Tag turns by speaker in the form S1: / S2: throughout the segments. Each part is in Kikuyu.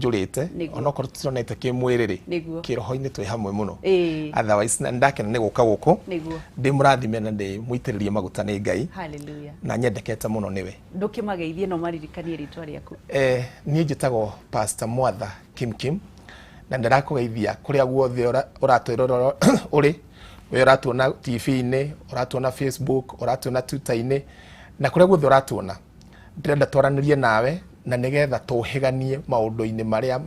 S1: Njũrĩte.
S2: Nĩguo.
S1: Onokorwo tũtionete kĩmwĩrĩ rĩ,
S2: Nĩguo.
S1: kĩroho-inĩ twĩ hamwe mũno. Otherwise na ndakena nĩ gũka gũkũ. Ndĩ mũrathime na ndĩ mũitĩrĩrie maguta nĩ Ngai.
S2: Hallelujah.
S1: Na nyendekete mũno nĩwe.
S2: Ndũkĩmageithie no maririkanie rĩtwa rĩaku.
S1: Niĩ njĩtagwo Pastor Mwatha Kim Kim na ndĩrakũgeithia kũrĩa guothe ũratwĩrorera ũrĩ, we ũratuona TV-inĩ, ũratuona Facebook, ũratuona Twitter-inĩ na kũrĩa guothe ũratuona. Ndĩrenda twaranĩrie nawe na nĩgetha tũhĩganie maũndũ-inĩ marĩa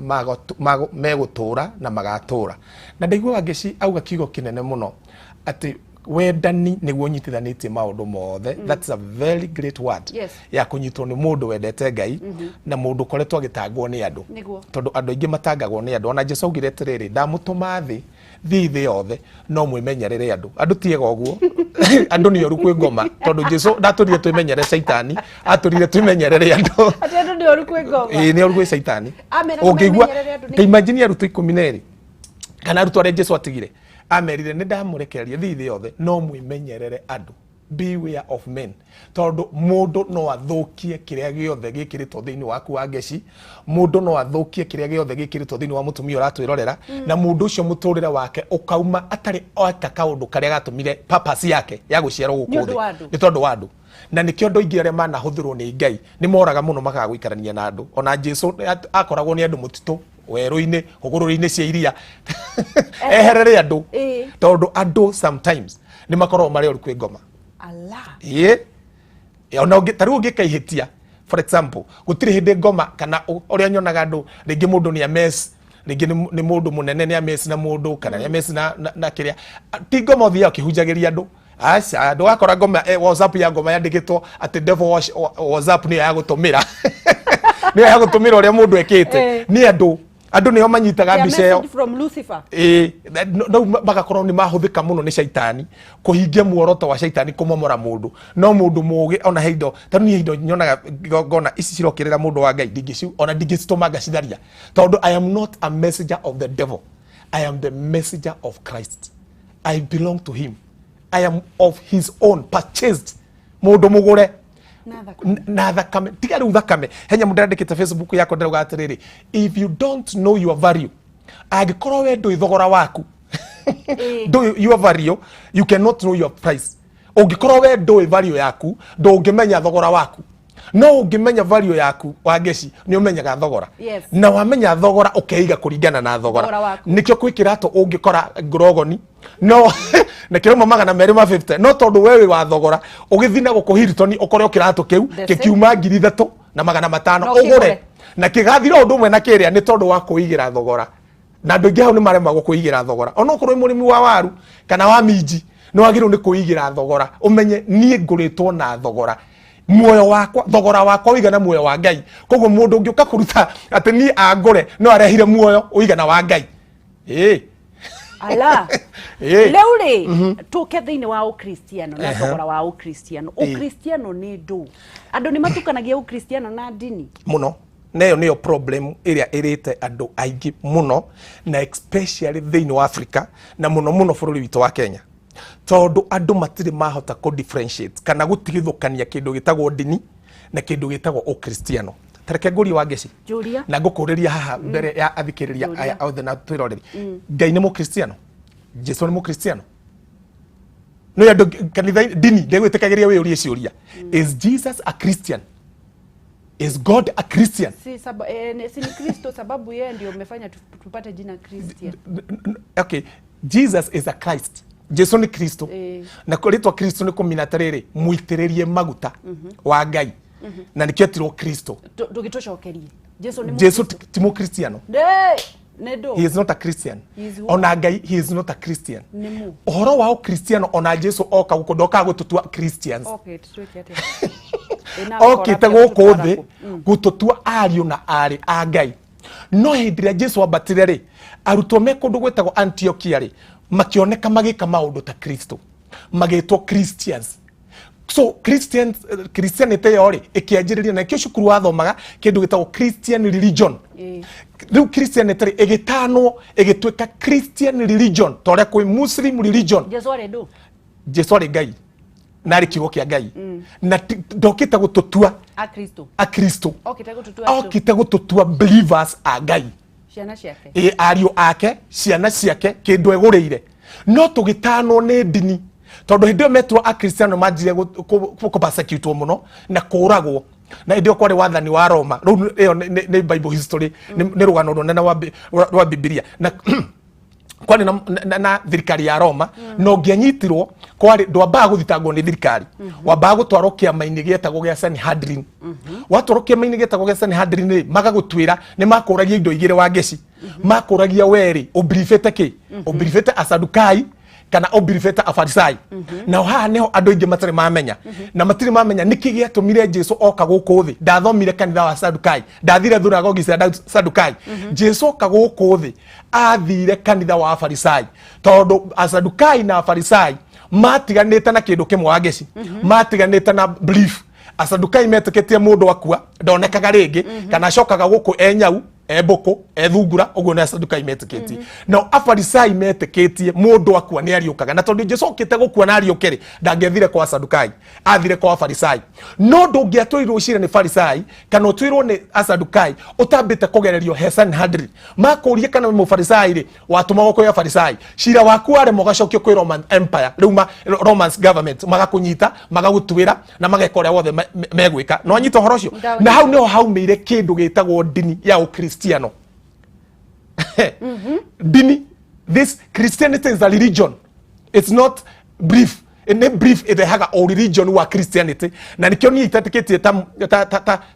S1: megũtũra na magatũra. Na ndaigua Wangeci auga kiugo kĩnene mũno atĩ wendani nĩguo ũnyitithanĩtie maũndũ mothe. That's a very great word ya kũnyitwo nĩ mũndũ wendete Ngai na mũndũ ũkoretwo agĩtangwo nĩ andũ. Tondũ andũ aingĩ matangagwo nĩ andũ. Ona Jesu augire atĩrĩrĩ, ndamũtũma thĩ, thiĩ thĩ yothe no mwĩmenyerere andũ. Andũ ti ega ũguo, andũ nĩ oru kwĩ ngoma, tondũ Jesu ndatũrire twĩmenyerere caitani, atũrire twĩmenyerere andũ.
S2: Atĩ andũ nĩ oru kwĩ ngoma.
S1: Ĩĩ, nĩ oru gwĩ caitani.
S2: Amera
S1: Ũngĩigua
S2: tũmenyerere andũ nĩ-
S1: ta imagine arutwo 12 kana arutwo arĩa Jesu atigire, amerire nĩ ndamũrekereria thiĩ thĩ yothe no mwĩmenyerere andũ. Beware of men, tondũ mũndũ no athũkie kĩrĩa gĩothe gĩkĩrĩtwo thĩinĩ waku wa ngeci, mũndũ no athũkie kĩrĩa gĩothe gĩkĩrĩtwo thĩinĩ wa mũtumia ũratwĩrorera, na mũndũ ũcio mũtũrĩre wake ũkauma atarĩ eka kaũndũ karĩa gatũmire purpose yake ya gũciarwo gũkũ
S2: Nĩ ũndũ
S1: thĩ.
S2: wa andũ.
S1: Nĩ tondũ wa andũ. Na nĩkĩo andũ aingĩ arĩa manahũthĩrwo nĩ Ngai nĩ moraga mũno makaga gũikarania na andũ. Ona Jesu akoragwo nĩ andũ mũtitũ, werũ-inĩ, hũgũrũrũ-inĩ cia iria, eherere andũ. Tondũ andũ sometimes nĩ makoragwo marĩ oru kwĩ ngoma.
S2: Allah.
S1: Ĩĩ. Ona ta rĩu ũngĩka ihĩtia, for example, gũtirĩ hĩndĩ ngoma kana ũrĩa nyonaga andũ, rĩngĩ mũndũ nĩ ames, rĩngĩ nĩ mũndũ mũnene nĩ ames na mũndũ, kana nĩ ames na kĩrĩa. Ti ngoma ũthiaga ũkĩhunjagĩria andũ. Aca, ndũgakora ngoma, WhatsApp ya ngoma yandĩkĩtwo atĩ devil WhatsApp nĩyo ya gũtũmĩra. Nĩyo ya gũtũmĩra ũrĩa mũndũ ekĩte. Nĩ andũ. Andũ nĩo manyitaga
S2: Their
S1: mbica ĩyo.
S2: message from Lucifer.
S1: Ĩĩ, no magakorwo nĩ mahũthĩka mũno nĩ caitani kũhingia muoroto wa caitani kũmomora mũndũ. No mũndũ mũũgĩ ona he indo, ta niĩ indo nyonaga ngona ici cirokĩrĩra mũndũ wa Ngai, ona ndingĩcitũma ngacitharia. Tondũ I am not a messenger of the devil. I am the messenger of Christ. I belong to him. I am of his own, purchased. Mũndũ mũgũre.
S2: Na thakame.
S1: Na thakame. Tiga rĩu thakame. He nyamũ ndĩrandĩkĩte Facebook yakwa ndĩrauga atĩrĩrĩ, if you don't know your value, angĩkorwo we ndũĩ thogora waku, ndũĩ your value, you cannot know your price. Ũngĩkorwo we ndũĩ value yaku, ndũngĩmenya thogora waku. No ũngĩmenya value yaku, Wangeci, nĩ ũmenyaga thogora. Na wamenya thogora ũkeiga kũringana na thogora.
S2: Thogora waku.
S1: Nĩkĩo kwĩ kĩratũ ũngĩkora ngurogoni, no na kĩrauma magana merĩ ma 50, no tondũ we wĩ wa thogora, ũgĩthiĩ na gũkũ Hilton ũkore o kĩratũ kĩu
S2: The same.
S1: kĩkiuma ngiri ithatũ na magana matano,
S2: No
S1: ũgũre.
S2: kĩgũre.
S1: Na kĩgathira ũndũ ũmwe na kĩrĩa nĩ tondũ wa kwĩigĩra thogora. Na andũ aingĩ hau nĩ maremagwo kwĩigĩra thogora. Ona okorwo wĩ mũrĩmi wa waru kana wa minji, nĩ wagĩrĩirwo nĩ kwĩigĩra thogora. Ũmenye niĩ ngũrĩtwo na thogora. Muoyo wakwa, thogora wakwa ũigana muoyo wa Ngai. Koguo mũndũ ũngĩũka kũruta atĩ niĩ angũre, no arehire muoyo ũigana wa Ngai. Ĩĩ.
S2: Ala.
S1: Ĩĩ.
S2: Rĩu rĩ, tũke thĩinĩ wa Ũkristiano na thogora wa Ũkristiano. Ũkristiano nĩ ndũ? Andũ nĩ matukanagia Ũkristiano na ndini.
S1: Mũno. Na ĩyo nĩyo problem ĩrĩa ĩrĩte andũ aingĩ mũno, na especially thĩinĩ wa Africa, na mũno mũno bũrũri witũ wa Kenya. Tondũ andũ matirĩ mahota kũ differentiate kana gũtigithũkania kĩndũ gĩtagwo ndini na kĩndũ gĩtagwo Ũkristiano. Ta reke ngũrie Wangeci.
S2: Njũria.
S1: Na ngũkũrĩria haha mbere ya athikĩrĩria
S2: Njũria.
S1: aya othe na twĩroreri. Ngai nĩ Mũkristiano? Jesu nĩ Mũkristiano? Nĩ andũ kanitha ndini ndĩgwĩtĩkagĩria wĩyũrie ciũria. Is Jesus a Christian? Is God a Christian?
S2: Si, si ni Kristo sababu yeye ndio umefanya tupate jina Christian.
S1: Okay, Jesus is a Christ. Jesu ni Kristo. Na rĩtwa Kristo nĩ kũmina atĩrĩrĩ, mũitĩrĩrie maguta wa Ngai. Na nĩkĩo etirwo Kristo.
S2: Ndũgĩtũcokerie. Jesu ni
S1: Jesu
S2: Mũkristo.
S1: ti Mũkristiano.
S2: Nĩ ndũ.
S1: He is not a Christian.
S2: He is who?
S1: Ona Ngai, he is not a Christian.
S2: Nĩ mũ.
S1: Ũhoro wa Ũkristiano ona Jesu oka gũkũ ndokaga gũtũtua Christians.
S2: Okay, tutuĩke atĩa? Ĩ, na
S1: Okĩte
S2: gũkora
S1: gũkũ
S2: gũtũtwara
S1: thĩ
S2: kũ?
S1: Gũtũtua ariũ na aarĩ a Ngai. No hĩndĩ ĩrĩa Jesu ambatire rĩ, arutwo me kũndũ gwĩtagwo Antiokia rĩ, makĩoneka magĩka maũndũ ta Kristo, magĩtwo Christians. So Christians, Christianity ĩyo rĩ ĩkĩanjĩrĩria, na nĩkĩo cukuru wathomaga kĩndũ gĩtagwo Christian religion. Rĩu Christianity rĩ ĩgĩtanwo ĩgĩtuĩka Christian religion, ta ũrĩa kwĩ Muslim religion.
S2: Jesu arĩ ndũ?
S1: Jesu arĩ Ngai na arĩ kiugo kĩa Ngai. Na ndokĩte gũtũtua
S2: Akristo.
S1: Akristo.
S2: Okĩte gũtũtua andũ.
S1: Okĩte gũtũtua believers a Ngai.
S2: Ciana ciake.
S1: Ĩ, ariũ ake, ciana ciake, kĩndũ egũrĩire. No tũgĩtanwo nĩ ndini, tondũ hĩndĩ ĩyo metuo Akristiano manjirie kũpersecutwo mũno na kũragwo, na hĩndĩ ĩyo kwarĩ wathani wa Roma. Rĩu ĩyo nĩ Bible history, nĩ rũgano rũnene rwa Bibilia. Na kwarĩ na thirikari ya Roma, na ũngĩanyitirwo kwarĩ ndwambaga gũthitangwo nĩ thirikari, wambaga gũtwarwo kĩama-inĩ gĩetagwo gĩa Sanhedrin. Watwarwo kĩama-inĩ gĩetagwo gĩa Sanhedrin rĩ, magagũtuĩra. Nĩ makũragia indo igĩrĩ, wa ngeci, makũragia werĩ ũbiribĩte kĩ, ũbiribĩte Asadukai kana ũbiribĩte Afarisai. Nao haha nĩho andũ aingĩ matarĩ mamenya, na matirĩ mamenya nĩkĩ gĩatũmire Jesu oka gũkũ thĩ. Ndathomire kanitha wa Sadukai, ndathire thunagogi cia Sadukai. Jesu oka gũkũ thĩ athire kanitha wa Afarisai, tondũ Asadukai na Afarisai matiganĩte na kĩndũ kĩmwe, wa ngeci, matiganĩte na belief. Asadukai metĩkĩtie mũndũ akua ndonekaga rĩngĩ, kana acokaga gũkũ e nyau, e mbũkũ, e thungura. Ũguo nĩ Asadukai metĩkĩtie. Nao Afarisai metĩkĩtie mũndũ akua nĩ ariũkaga. Na tondũ Jesu okĩte gũkua na ariũke rĩ, ndangĩathire kwa Asadukai, athire kwa Afarisai. No ndũngĩatwĩrirwo cira nĩ Farisai kana ũtuĩrwo nĩ Asadukai ũtambĩte kũgererio he Sanhedrin, makũrie kana wĩ Mũfarisai rĩ, watũmagwo kwĩ Afarisai. Cira waku waremwo, ũgacokio kwĩ Roman Empire, rĩu Romans government magakũnyita, magagũtuĩra na mageka ũrĩa wothe megwĩka. No anyita ũhoro ũcio. Na hau nĩho haumĩire kĩndũ gĩtagwo ndini ya Ũkristiano. Ndini, this Christianity is a religion, it's not brief. Nĩ brief ĩrehaga o religion wa Christianity. Na nĩkĩo niĩ itetĩkĩtie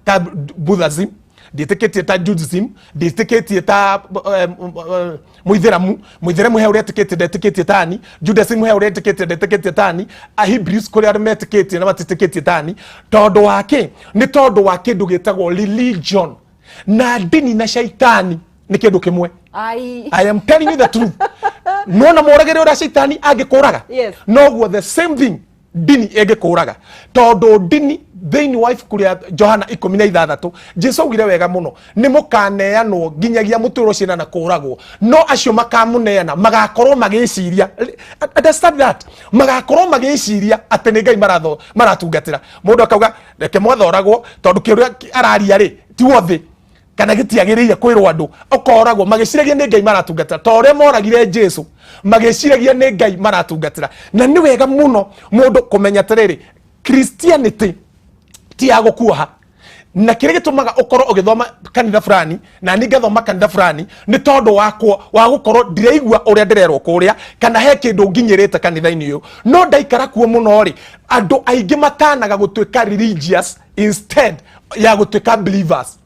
S1: ta Buddhism, ndiĩtĩkĩtie ta Judaism, ndiĩtĩkĩtie ta Mũithĩramu. Mũithĩramu he ũrĩa etĩkĩtie, ndetĩkĩtie tani. Judaism he ũrĩa etĩkĩtie, ndetĩkĩtie tani. Ahebrews kũrĩ arĩa metĩkĩtie na matĩtĩkĩtie tani. Tondũ wa kĩ? Nĩ tondũ wa kĩndũ gĩtagwo religion. Na ndini na shaitani nĩ kĩndũ kĩmwe.
S2: Ai.
S1: I am telling you the truth. Nona moragĩre ũrĩa shaitani angĩkũraga, noguo the same thing ndini ĩngĩkũraga, tondũ ndini thĩinĩ wa ibuku rĩa Johana 16, Jesu augire wega mũno, nĩ mũkaneanwo nginyagia mũtũrwo ciana na kũragwo, no acio makamũneana magakorwo magĩciria, understand that, magakorwo magĩciria atĩ nĩ Ngai maratungatĩra. Mũndũ akauga reke mwathoragwo, tondũ kĩũrĩa araria rĩ ti wothe kana gĩtiagĩrĩire kwĩrwo andũ. Ũkoragwo magĩciragia nĩ Ngai maratungatĩra, ta ũrĩa moragire Jesu magĩciragia nĩ Ngai maratungatĩra. Na nĩ wega mũno mũndũ kũmenya atĩrĩrĩ, Christianity ti ya gũkuoha. Na kĩrĩa gĩtũmaga ũkorwo ũgĩthoma kanitha fulani na niĩ ngathoma kanitha fulani nĩ tondũ wakwa wa gũkorwo ndiraigua ũrĩa ndĩrerwo kũrĩa, kana he kĩndũ nginyĩrĩte kanitha-inĩ ũyũ. No ndaikara kuo mũno rĩ, andũ aingĩ matanaga gũtuĩka religious instead ya gũtuĩka believers.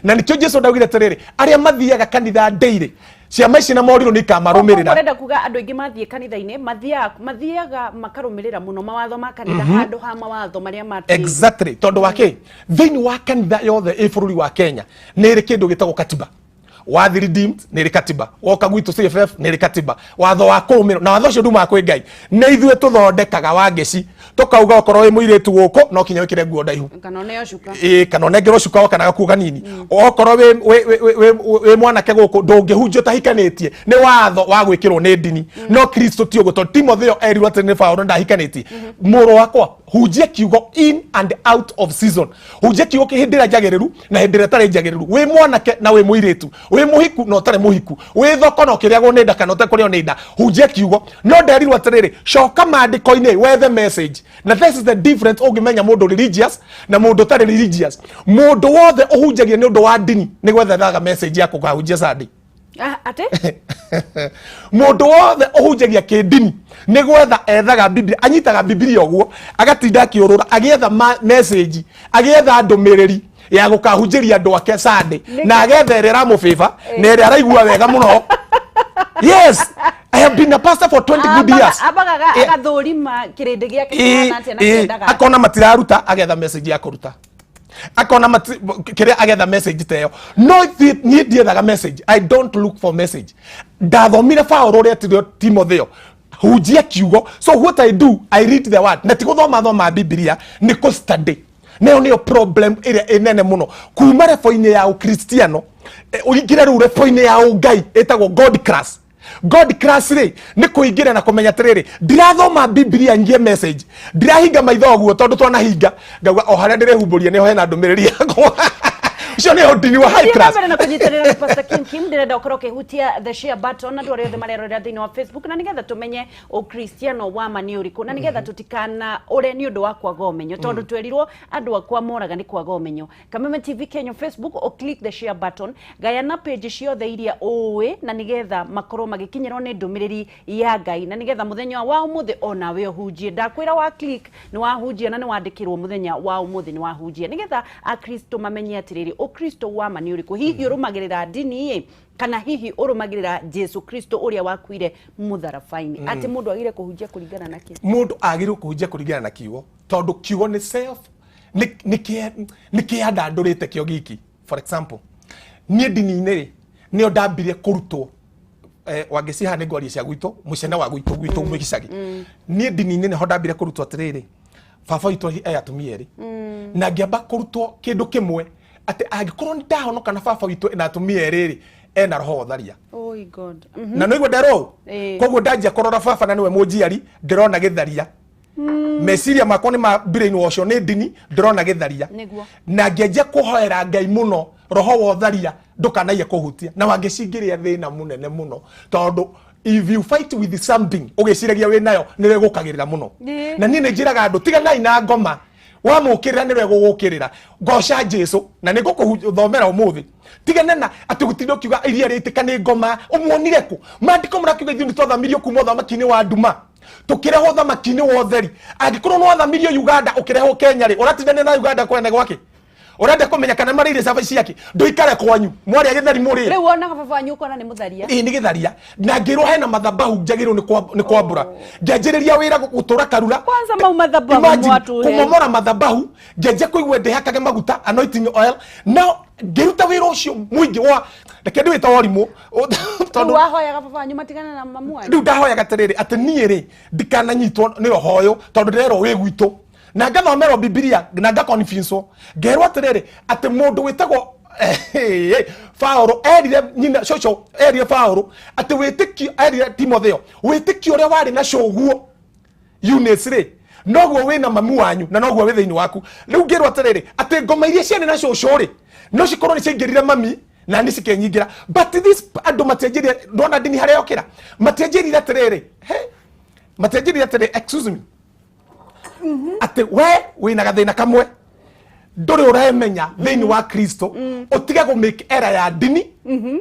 S1: Na nĩkĩo Jesu ndaugire atĩrĩrĩ, arĩa mathiaga kanitha ndĩirĩ, ciama ici na morirũ nĩ ikamarũmĩrĩra.
S2: Ũrenda kuga andũ aingĩ mathiĩ kanitha-inĩ mathiaga makarũmĩrĩra mũno mawatho ma kanitha handũ ha mawatho marĩa matĩĩte.
S1: Exactly. Tondũ wa kĩ? Thĩinĩ wa kanitha yothe ĩ bũrũri wa Kenya nĩ ĩrĩ kĩndũ gĩtagwo katiba. Wathi Redeemed nĩ ĩrĩ katiba, woka gwitũ CFF nĩ ĩrĩ katiba, watho wa kũrũmĩrĩrwo. Na watho ũcio ndumaga kwĩ Ngai, nĩ ithuĩ tũthondekaga, wa ngeci, tũkauga okorwo wĩ mũirĩtu gũkũ no kinya wĩkĩre nguo ndaihu.
S2: Kana ũneo cuka.
S1: Ĩ, kana ũnengerwo cuka o kana gakuo kanini. Okorwo wĩ mwanake gũkũ ndũngĩhunjio ũtahikanĩtie, nĩ watho wa gwĩkĩrwo nĩ ndini. No Kristo ti ũguo, tondũ Timotheo erirwo atĩ nĩ Paũlũ ndahikanĩtie, mũrũ wakwa, hunjia kiugo in and out of season, hunjia kiugo hĩndĩ ĩrĩa njagĩrĩru na hĩndĩ ĩrĩa ĩtarĩ njagĩrĩru, wĩ mwanake na wĩ mũirĩtu, wĩ mũhiku na ũtarĩ mũhiku, wĩ thoko na ũkĩrĩagwo nĩ nda kana ũtekũrĩo nĩ nda, hunjia kiugo. No nderirwo atĩrĩrĩ, coka maandĩko-inĩ wethe message. Na this is the difference ũngĩmenya mũndũ religious na mũndũ ũtarĩ religious. Mũndũ wothe ũhunjagia nĩ ũndũ wa ndini nĩ gwethaga message ya kũkahunjia Sunday.
S2: Ah, atĩ?
S1: Mũndũ wothe ũhunjagia kĩndini nĩ gwetha ethaga Biblia, anyitaga Biblia ũguo agatinda akĩũrũra agĩetha message, agĩetha ndũmĩrĩri ya gũkahunjĩria andũ ake Sunday, na agetha ĩrĩa ĩramũbĩba na ĩrĩa araigua wega mũno. Yes, I have been a pastor for 20 good years.
S2: Ambaga agathũrima kĩrĩndĩ gĩake kĩhana atĩa na kĩendaga.
S1: Akona matiraruta, agetha message ya kũruta. Akona kĩrĩa, agetha message ta ĩyo. No niĩ ndiethaga message, I don't look for message. Ndathomire Paũlũ ũrĩa etirwo Timotheo, hunjia kiugo. So what I do, I read the word. Na ti gũthoma thoma Bibilia, nĩ kũ study. Nayo nĩyo problem ĩrĩa ĩnene mũno kuma rebo-inĩ ya Ũkristiano, ũingĩre rĩu rebo-inĩ ya ũngai ĩtagwo God class. God class rĩ nĩ kũingĩra na kũmenya atĩrĩrĩ, ndirathoma Bibilia ngie message, ndirahinga maitho ũguo tondũ twanahinga ngauga o harĩa ndĩrehumbũria nĩho hena ndũmĩrĩri yakwa. Ũcio nĩ ũndini wa high
S2: Thiĩ na
S1: class.
S2: mbere na kũnyitanĩra na Pastor Kim Kim. Ndĩrenda ũkorwo ũkĩhutia the share button, andũ arĩa othe marerorera thĩinĩ wa Facebook, na nĩgetha tũmenye ũkristiano wa ma nĩ ũrĩkũ, na nĩgetha tũtikana ũre nĩ ũndũ wa kwaga ũmenyo, tondũ twerirwo andũ akwa moraga nĩ kwaga ũmenyo. Kameme TV Kenya Facebook, o click the share button, gayana page ciothe iria ũĩ, na nĩgetha makorwo magĩkinyĩrwo nĩ ndũmĩrĩri ya Ngai, na nĩgetha mũthenya wa ũmũthĩ onawe ũhunjie. Ndakwĩra wa click nĩ wahunjia, na nĩ wandĩkĩrwo mũthenya wa ũmũthĩ nĩ wahunjia, nĩgetha akristo mamenye atĩrĩrĩ, ũkristo wa ma nĩ ũrĩkũ. Hihi ũrũmagĩrĩra ndini ĩ, kana hihi ũrũmagĩrĩra Jesu Kristo ũrĩa wakuire mũtharaba-inĩ? Atĩ mũndũ agire kũhunjia kũringana na kĩ?
S1: Mũndũ agĩrĩirwo kũhunjia kũringana na kiugo, tondũ kiugo nĩ self nĩ kĩandandũrĩte kĩo giki. For example, niĩ ndini-inĩ rĩ, nĩyo ndambirie kũrutwo, Wangeci, haha nĩ ngwaria cia gwitũ, mũcene wa gwitũ gĩcagi. Niĩ ndini-inĩ nĩho ndambire kũrutwo atĩrĩrĩ, baba witũ e atumia erĩ, na ngĩamba kũrutwo kĩndũ kĩmwe atĩ angĩkorwo nĩ ndahonoka na baba witũ na atumia erĩ rĩ, ena roho wa ũtharia.
S2: Oh God.
S1: Na nĩguo nderwo ũũ.
S2: Koguo
S1: ndanjia kũrora baba na nĩwe mũnjiari, ndĩrona gĩtharia. Meciria makwa nĩ ma brainwash nĩ ndini, ndĩrona gĩtharia. Na ngĩanjia kũhoera Ngai mũno, roho wa ũtharia ndũkanaiye kũhutia. Na wangĩcingĩrĩa thĩna mũnene mũno, tondũ if you fight with something ũgĩciragia wĩ nayo, nĩwe ĩgũkagĩrĩra mũno. Na niĩ nĩ njĩraga andũ, tiganai na ngoma, wamũkĩrĩra nĩwe gũgũkĩrĩra. Goca Jesu, na nĩ ngũkũthomera ũmũthĩ. Tigana na atĩ gũtinda ũkiuga iria rĩitĩka nĩ ngoma. Ũmuonire kũ? Maandĩko marakiuga ithuĩ nĩ twathamirio kuma ũthamaki-inĩ wa nduma tũkĩrehwo ũthamaki-inĩ wa ũtheri. Angĩkorwo nĩ wathamirio Uganda ũkĩrehwo Kenya rĩ, ũratindania na Uganda kwene gwake? Ũrenda kũmenya kana marĩire cabaci ciake? Ndũikare kwanyu mwarĩa gĩtheri mũrĩe.
S2: Rĩu wonaga baba wanyu ũkona nĩ mũtharia.
S1: Ĩĩ, nĩ gĩtharia. Na ngĩrwo hena mathabahu njagĩrĩirwo nĩ kwambũra. Ngĩanjĩrĩria wĩra gũtũra karura.
S2: Kwanza mau mathabahu
S1: Imagine,
S2: mwatũhe.
S1: kũmomora mathabahu. Ngĩanjia kũigua ndĩhakage maguta, anointing oil, na ngĩruta wĩra ũcio mũingĩ wa, reke ndĩwĩte warimũ,
S2: Rĩu
S1: tondũ
S2: wahoyaga baba wanyu matigane na mamu wanyu?
S1: Rĩu ndahoyaga atĩrĩrĩ, atĩ niĩ rĩ, ndikananyitwo nĩ roho ũyũ, tondũ ndĩrerwo wĩ gwitũ, na ngathomerwo Bibilia na ngaconvincewo, ngerwo atĩrĩrĩ, atĩ mũndũ wĩtagwo Paũlũ erire nyina cũcũ, erire Paũlũ atĩ wĩtĩkio, erire Timotheo, wĩtĩkio ũrĩa warĩ na cũguo Eunice rĩ, noguo wĩna mamu wanyu na noguo wĩ thĩinĩ waku. Rĩu ngĩrwo atĩrĩrĩ, atĩ ngoma iria ciarĩ na cũcũ rĩ, no cikorwo nĩ ciaingĩrire mami na nĩ cikĩnyingĩra. But this andũ matianjĩrire, ndona ndini harĩa yokĩra, matianjĩrire atĩrĩrĩ, he matianjĩrire atĩrĩrĩ, excuse me, atĩ we wĩna gathĩna kamwe ndũrĩ ũremenya thĩinĩ wa Kristo, ũtige gũ make error ya ndini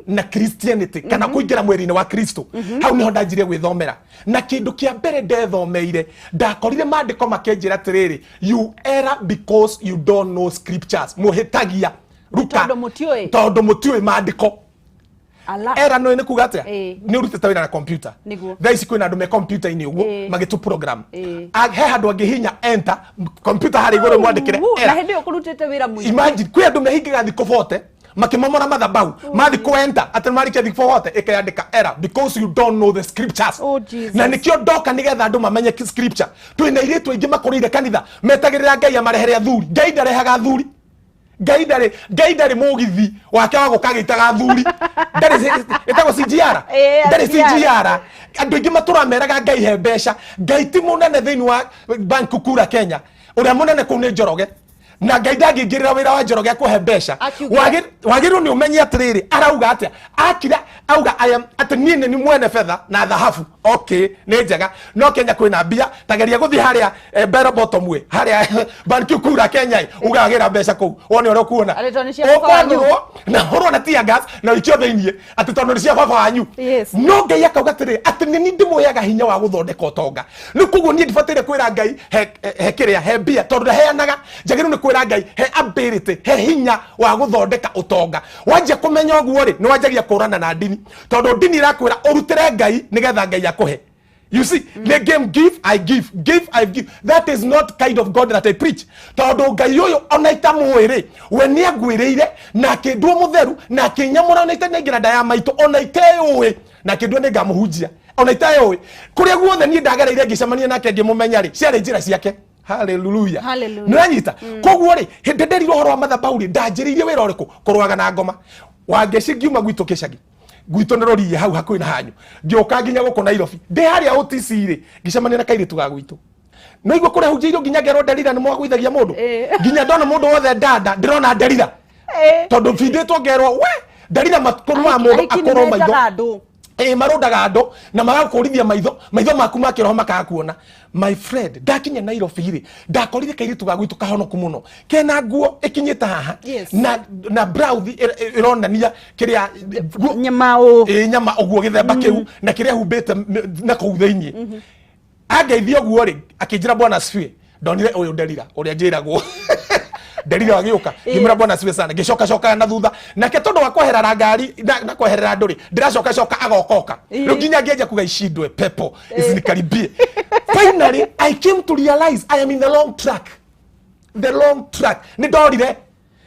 S1: na Christianity kana kũingĩra mwĩrĩ-inĩ wa Kristo. Hau niho ndanjirie gwĩthomera, na kĩndũ kĩa mbere ndethomeire, ndakorire maandĩko makĩnjĩra atĩrĩrĩ, you error because you don't know scriptures. Mũhĩtagia ruka
S2: Tondũ mũtiũĩ.
S1: Tondũ mũtiũĩ maandĩko.
S2: Ala.
S1: Era no nĩ kuga atĩa?
S2: Ĩĩ.
S1: Nĩ ũrutĩte wĩra na computer.
S2: Nĩguo.
S1: Thaa ici kwĩna andũ me computer-inĩ ũguo magĩtũ program. He handũ angĩhinya enter, computer harĩa igũrũ mwandĩkĩre
S2: Na
S1: error.
S2: hĩndĩ ĩyo kũrutĩte wĩra mũingĩ.
S1: Imagine, kwĩ andũ mehingaga thikũ 40 makĩmomora mathabahu, mathi kũ enter atĩ marĩkia thikũ 40 ĩkayandĩka error because you don't know the scriptures.
S2: Oh, Jesus.
S1: Na nĩkĩo ndoka nĩgetha andũ mamenye scripture. Twĩna airĩtu aingĩ makũrĩire kanitha metagĩrĩra Ngai amarehere athuri. Ngai ndarehaga athuri. Ngai ndarĩ mũgithi wake wa gũka agĩitaga athuri. Ndarĩ, ĩtagwo CGR. Ndarĩ.
S2: CGR.
S1: CGR. Andũ aingĩ matũrameraga Ngai he mbeca. Ngai ti mũnene thĩinĩ wa Bank Kura Kenya. Ũrĩa mũnene kũu nĩ Njoroge, na Ngai ndangĩingĩrĩra wĩra wa Njoroge akũhe mbeca.
S2: Akiuga-
S1: Wagĩrĩirwo nĩ ũmenye atĩrĩrĩ, arauga atĩa, akira auga I am, atĩ niĩ nĩ mwene betha na thahabu. Okay, nĩ njega, no Kenya kwĩna mbia. Tageria gũthiĩ harĩa Bell Bottom ĩ harĩa Bank Kura Kenya ĩ, ugagĩra mbeca kũu wone ũrĩa ũkuona.
S2: Arĩ tondũ nĩ cia baba wanyu.
S1: Ũkwathũrwo na ũrwo na tear gas na ũikio thĩiniĩ atĩ tondũ nĩ cia baba wanyu. No Ngai akauga atĩrĩ, atĩ nĩ niĩ ndĩmũheaga hinya wa gũthondeka ũtonga. Rĩu koguo niĩ ndibataire kwĩra Ngai he kĩrĩa, he mbia, tondũ ndaheanaga. Njagĩrĩirwo nĩ kwĩra Ngai he ability, he hinya wa gũthondeka ũtonga. Wanjia kũmenya ũguo rĩ, nĩ wanjagia kũrana na ndini, tondũ ndini ĩrakwĩra ũrutĩre Ngai nĩgetha Ngai akũhe. You see, the game, give, I give, give, I give. That is not kind of God that I preach. Tondũ Ngai ũyũ ona itamũĩ rĩ, we nĩ angwĩrĩire na akĩndua mũtheru na akĩnyamũra na itanengera nda ya maitũ, ona iteyũĩ, na akĩndua nĩ ngamũhunjia ona iteyũĩ. Kũrĩa guothe niĩ ndagereire ngĩcemania nake ngĩmũmenya rĩ, ciarĩ njĩra ciake. Hallelujah.
S2: Hallelujah.
S1: Nĩũranyita? Koguo rĩ, hĩndĩ nderirwo ũhoro wa mathabahu rĩ, ndanjĩrĩirie wĩra ũrĩkũ? Kũrũaga na ngoma. Wangeci, ngiuma gwitũ kĩcagi. Gwitũ nĩ rũriĩ hau hakuhĩ na hanyu. Ngĩũka nginya gũkũ Nairobi, ndĩ harĩa OTC rĩ, ngĩcemania na kairĩtu ga gwitũ. No igua kũrĩa hunjĩirio nginya ngerwo Nderira nĩ mwagũithagia mũndũ. Nginya ndona mũndũ wothe ndanda ndĩrona Nderira. Tondũ bindĩtwo ngerwo we Nderira matũmaga mũndũ
S2: Ahiki nĩ
S1: akorwo maitho.
S2: menjaga andũ.
S1: Ĩ, marũndaga andũ na magakũrithia maitho, maitho maku ma kĩroho makaga kuona. My friend, ndakinya Nairobi rĩ, ndakorire kairĩtu ga gwitũ kahonoku mũno, kena nguo ĩkinyĩte haha na blouse ĩronania kĩrĩa
S2: Nyama ũ.
S1: Ĩ, nyama ũguo gĩthemba kĩu na kĩrĩa humbĩte na kũu thĩinĩ. Angeithia ũguo rĩ, akĩnjĩra, "Bwana asifiwe." Ndonire ũyũ Nderira ũrĩa njĩragwo Nderira agĩũka, ngĩmwĩra, "Bwana asifiwe sana." Ngĩcoka cokaga na thutha nake tondũ wa kweherera ngari na kweherera andũ rĩ, ndĩracoka coka agokoka rĩu nginya ngĩanjia kuga ishindwe pepo isinikaribie. Finally I came to realize I am in the long track, the long track. Nĩ ndorire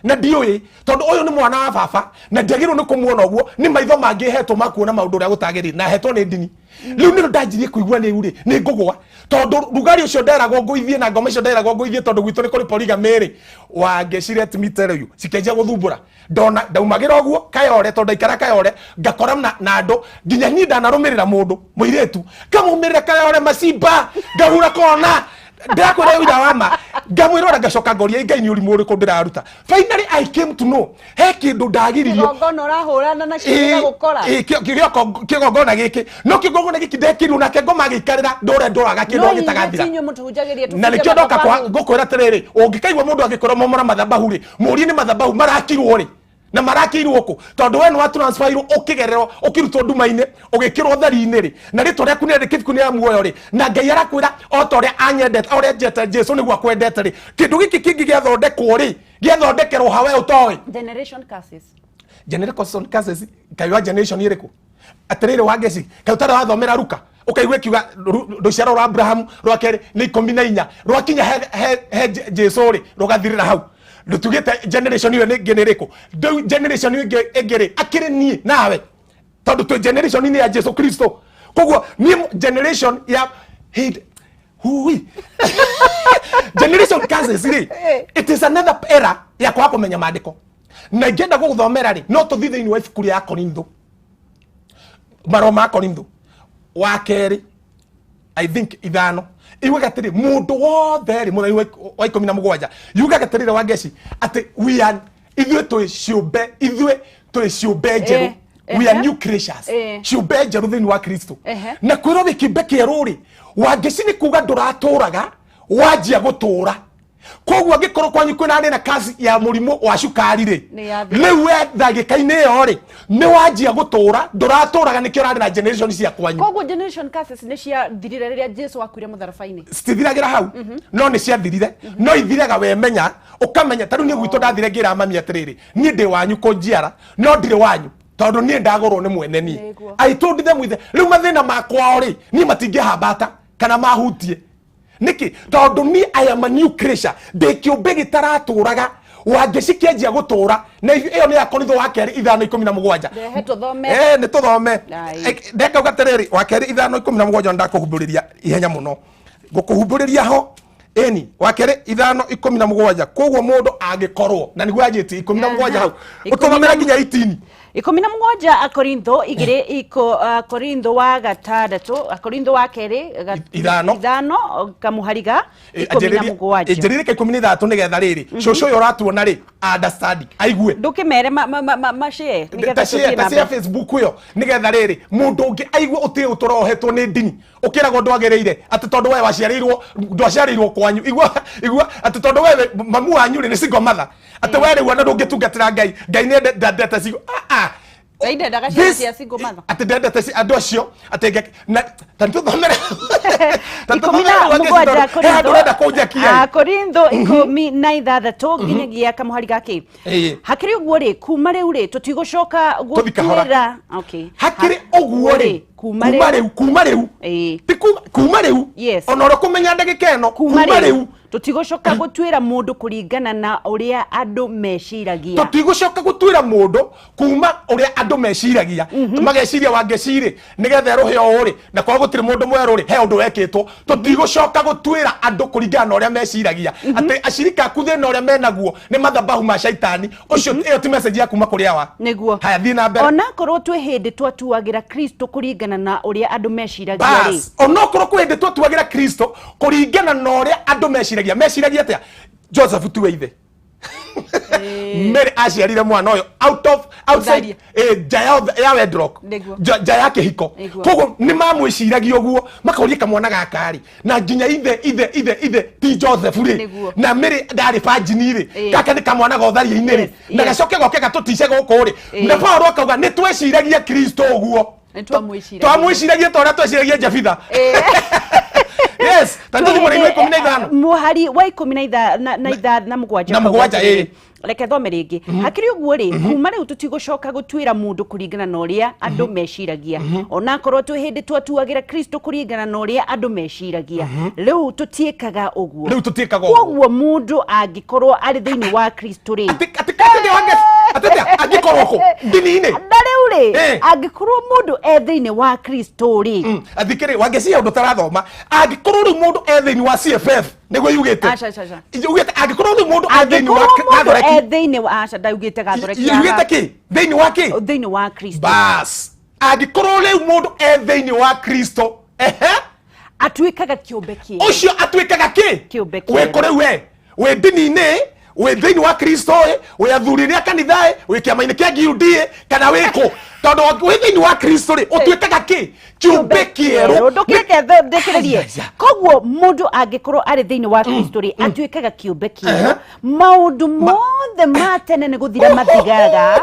S1: na ndiũĩ tondũ ũyũ nĩ mwana wa baba na ndiagĩrĩirwo nĩ kũmuona ũguo. Nĩ maitho mangĩ hetwo ma kuona maũndũ ũrĩa gũtagĩrĩire na hetwo nĩ ndini. Rĩu nĩrĩo ndanjirie kũigua rĩu rĩ nĩ ngũgwa, tondũ rugarĩ ũcio nderagwo ngũithie na ngoma icio nderagwo ngũithie, tondũ gwitũ nĩ kũrĩ polygamy rĩ. Wangeci, let me tell you, cikĩanjia gũthumbũra. Ndona ndaumagĩra ũguo Kayore, tondũ ndaikara Kayore ngakora na andũ nginya niĩ ndanarũmĩrĩra mũndũ mũirĩtu, ngamumĩrĩra Kayore macimba, ngahura kona, ndĩrakwĩra ũira wa ma, ngamwĩrora, ngacoka ngoria, "Ngai, nĩ ũrimũ ũrĩkũ ndĩraruta?" Finally I came to know he kĩndũ ndagiririo.
S2: Kĩgongona ũrahũrana nacio gĩgagũkora.
S1: Kĩgongona gĩkĩ no kĩgongona gĩkĩ ndekĩrirwo nake ngoma agĩikarĩra ndũre ndoraga kĩndũ
S2: No
S1: gĩtagathira.
S2: inyuĩ mũtũhunjagĩria
S1: Na nĩkĩo ndoka ngũkwĩra atĩrĩrĩ, ũngĩkaigua mũndũ agĩkwĩra momora mathabahu rĩ, mũrie nĩ mathabahu marakirwo rĩ na marakĩirwo kũ, tondũ we nĩ wa transferirwo, ũkĩgererwo, ũkĩrutwo nduma-inĩ, ũgĩkĩrwo ũtheri-inĩ rĩ, na rĩtwa rĩaku nĩ rĩandĩke ibuku-inĩ rĩa muoyo rĩ, na Ngai arakwĩra o ta ũrĩa anyendete, o ũrĩa njete Jesu nĩguo akwendete rĩ, kĩndũ gĩkĩ kĩngĩ gĩathondekwo rĩ, gĩathondekerwo ha we ũtoĩ?
S2: Generation curses.
S1: Generation curses, kaĩ wa generation ĩrĩkũ? Atĩrĩrĩ Wangeci, kaĩ ũtarĩ wathomera Ruka ũkaigua ĩkiuga rũciaro rwa Abrahamu rwa kerĩ nĩ 14, rwakinya he Jesu rĩ, rũgathirĩra hau? Rũtugĩte generation ĩyo ĩngĩ nĩ ĩrĩkũ rĩu? Generation ĩyo ĩngĩ rĩ, akĩrĩ niĩ nawe, tondũ twĩ generation-inĩ ya Jesu Kristo. Koguo niĩ generation ya hĩndĩ hui generation curses rĩ, it is another era ya kwaga kũmenya maandĩko. Na ingĩenda gũgũthomera rĩ, no tũthiĩ thĩinĩ wa ibuku rĩa Korintho, marũa ma Korintho wa kerĩ, I think 5, yugaga atĩrĩ, mũndũ wothe rĩ, mũthenya wa 17, yugaga atĩrĩrĩ Wangeci, atĩ we are, ithuĩ twĩ ciũmbe, ithuĩ twĩ ciũmbe njerũ. We are new creatures, ciũmbe njerũ thĩinĩ wa Kristo. Na kwĩrwo wĩ kĩũmbe kĩerũ rĩ, Wangeci, nĩ kuga ndũratũraga, wanjia gũtũra. Koguo angĩkorwo kwanyu kwĩna arĩ na kasi ya mũrimũ wa cukari rĩ,
S2: Nĩ yathira.
S1: Rĩu we ndagĩka-inĩ ĩyo rĩ, nĩ wanjia gũtũra, ndũratũraga, nĩkĩo ũrarĩ na generation cia kwanyu.
S2: Koguo generation curses nĩ ciathirire rĩrĩa Jesu akuire mũtharaba-inĩ?
S1: Citithiragĩra hau, no nĩ ciathirire, no ithiraga wemenya, ũkamenya. Ta rĩu niĩ gwitũ ndathire ngĩra mami atĩrĩrĩ, niĩ ndĩ wanyu kũnjiara, no ndirĩ wanyu, tondũ niĩ ndagũrwo nĩ mwene niĩ. I told them with rĩu mathĩna makwao rĩ, niĩ matingĩhambata kana mahutie. Nĩkĩ? Tondũ niĩ I am a new creature, ndĩ kĩũmbe gĩtaratũraga. Wangeci, kĩanjia gũtũra. Na ĩyo nĩ ya Korintho wa kerĩ 5:17.
S2: Rehe tũthome.
S1: Nĩ tũthome.
S2: Ai.
S1: Ndekauga atĩrĩrĩ, wa kerĩ 5:17, ndakũhumbũrĩria ihenya mũno, ngũkũhumbũrĩria ho ĩni, wa kerĩ 5:17. Koguo mũndũ angĩkorwo na nĩguo anjĩtie 17 hau, ũtũthomere nginya 18.
S2: 17, Akorintho igĩrĩ iko Korintho wa gatandatũ, Akorintho wa kerĩ
S1: 5.
S2: 5 kamuhariga 17.
S1: Njĩrĩrie ka 13, nĩgetha rĩrĩ cũcũ ũyũ ũratuona rĩ understand, aigue.
S2: Ndũkĩmere ma share nĩgetha
S1: ta share
S2: tũthiĩ na
S1: ta share
S2: mbere.
S1: Facebook ĩyo, nĩgetha rĩrĩ mũndũ ũngĩ aigue ũtige gũtũra ohetwo nĩ ndini, ũkĩragwo ndwagĩrĩire atĩ tondũ we waciarĩirwo, ndwaciarĩirwo kwanyu. Igua, igua atĩ tondũ we mamu wanyu rĩ nĩ single mother, atĩ we rĩu ona ndũngĩtungatĩra Ngai. Ngai nĩ ndendete single, ah ah.
S2: Ngai ndendaga ciana cia single mother.
S1: Atĩ ndendete andũ acio atĩ na ta nĩtũthomere, ta
S2: 17.
S1: Nĩtũthomere he handũ ũrenda kũnjakia.
S2: Korintho 16 nginyagia kamuhari gake. Hakĩrĩ ũguo rĩ, kuma rĩu rĩ, tũtigũcoka
S1: Tũthi kahora.
S2: gũtuĩra, okay.
S1: Hakĩrĩ ũguo rĩ,
S2: kuma
S1: kuma
S2: rĩu
S1: rĩu, kuma rĩu, ti kuma rĩu. Ona ũrĩa kũmenya ndagĩka ĩno,
S2: kuma
S1: kuma rĩu.
S2: Tũtigũcoka gũtuĩra mũndũ kũringana na ũrĩa andũ meciragia.
S1: Tũtigũcoka gũtuĩra mũndũ kuma ũrĩa andũ meciragia. Mageciria wangeci-rĩ, nĩgetha erũhe ũũ rĩ, na korwo gũtirĩ mũndũ mwerũ rĩ, he ũndũ wekĩtwo. Tũtigũcoka gũtuĩra andũ kũringana na ũrĩa meciragia, atĩ acirika aku thĩna ũrĩa menaguo nĩ mathabahu ma shaitani. Ũcio ĩyo ti message ya kuma kũrĩ awa.
S2: Nĩguo.
S1: Haya, thiĩ na mbere.
S2: Onakorwo twĩ hĩndĩ twatuagĩra Kristo kũringana na ũrĩa andũ meciragia rĩ,
S1: Bas, onokorwo kwĩ hĩndĩ twatuagĩra Kristo kũringana na ũrĩa andũ meciragia. Meciragia atĩa? Joseph tiwe ithe. Mary aciarire mwana ũyũ out of outside, nja ya wedlock.
S2: Nĩguo.
S1: Nja ya kĩhiko.
S2: Nĩguo.
S1: Koguo nĩ mamwĩciragia ũguo, makoria kamwana gaka rĩ, na nginya ithe ti Joseph rĩ,
S2: Nĩguo.
S1: na Mary ndarĩ virgin rĩ, gaka nĩ kamwana gotharia-inĩ rĩ, na gacoke goke gatũtice gũkũ rĩ. Na Paulo akauga nĩ tweciragia Kristo ũguo.
S2: Nĩ twamwĩciragia.
S1: Twamwĩciragia ta ũrĩa tweciragia Jefitha. Yes, ta tũthiĩ mũraini wa 15.
S2: Mũhari wa ikũmi na itha- na- na itha- na mũgwanja.
S1: Na
S2: ũkauga
S1: mũgwanja,
S2: atĩrĩrĩ,
S1: ĩĩ.
S2: Reke thome rĩngĩ. Hakĩrĩ ũguo rĩ, kuma rĩu tũtigũcoka gũtuĩra mũndũ kũringana na ũrĩa andũ meciragia. Onakorwo twĩ hĩndĩ twatuagĩra Kristo kũringana na ũrĩa andũ meciragia, rĩu tũtiĩkaga ũguo.
S1: Rĩu tũtiĩkaga ũguo.
S2: Koguo mũndũ angĩkorwo arĩ thĩinĩ wa Kristo rĩ,
S1: Atĩ atĩ angĩkorwo kũ ndini-inĩ.
S2: Na rĩu rĩ, angĩkorwo mũndũ e thĩinĩ wa Kristo rĩ,
S1: Athikĩrĩ wangeciria ũndũ ũtarathoma. Angĩkorwo rĩu mũndũ e thĩinĩ wa CFF, nĩguo yugĩte.
S2: Aca, aca, aca.
S1: Yugĩte angĩkorwo rĩu mũndũ e thĩinĩ wa
S2: Angĩkorwo mũndũ
S1: Gathoreki.
S2: e thĩinĩ wa, aca, ndaugĩte Gathoreki.
S1: Yugĩte kĩ? Thĩinĩ wa kĩ?
S2: Thĩinĩ wa Kristo.
S1: Bas, angĩkorwo rĩu mũndũ e thĩinĩ wa Kristo, ehe,
S2: atuĩkaga kĩũmbe kĩerũ.
S1: Ũcio atuĩkaga kĩ?
S2: Kĩũmbe kĩerũ.
S1: Wĩ kũ rĩu we? Wĩ ndini-inĩ, wĩ thĩinĩ wa Kristo ĩ, wĩ athuri-inĩ a kanitha ĩ, wĩ kĩama-inĩ kĩa GUD ĩ, kana wĩ kũ? Tondũ wĩ thĩinĩ wa Kristo rĩ, ũtuĩkaga kĩ? Kĩũmbe kĩerũ.
S2: Ndũkĩreke ndĩkĩrĩrie.
S1: Ai, ai, ai.
S2: Koguo mũndũ angĩkorwo arĩ thĩinĩ wa Kristo rĩ, atuĩkaga kĩũmbe kĩerũ. Maũndũ mothe ma tene nĩ gũthira mathiraga,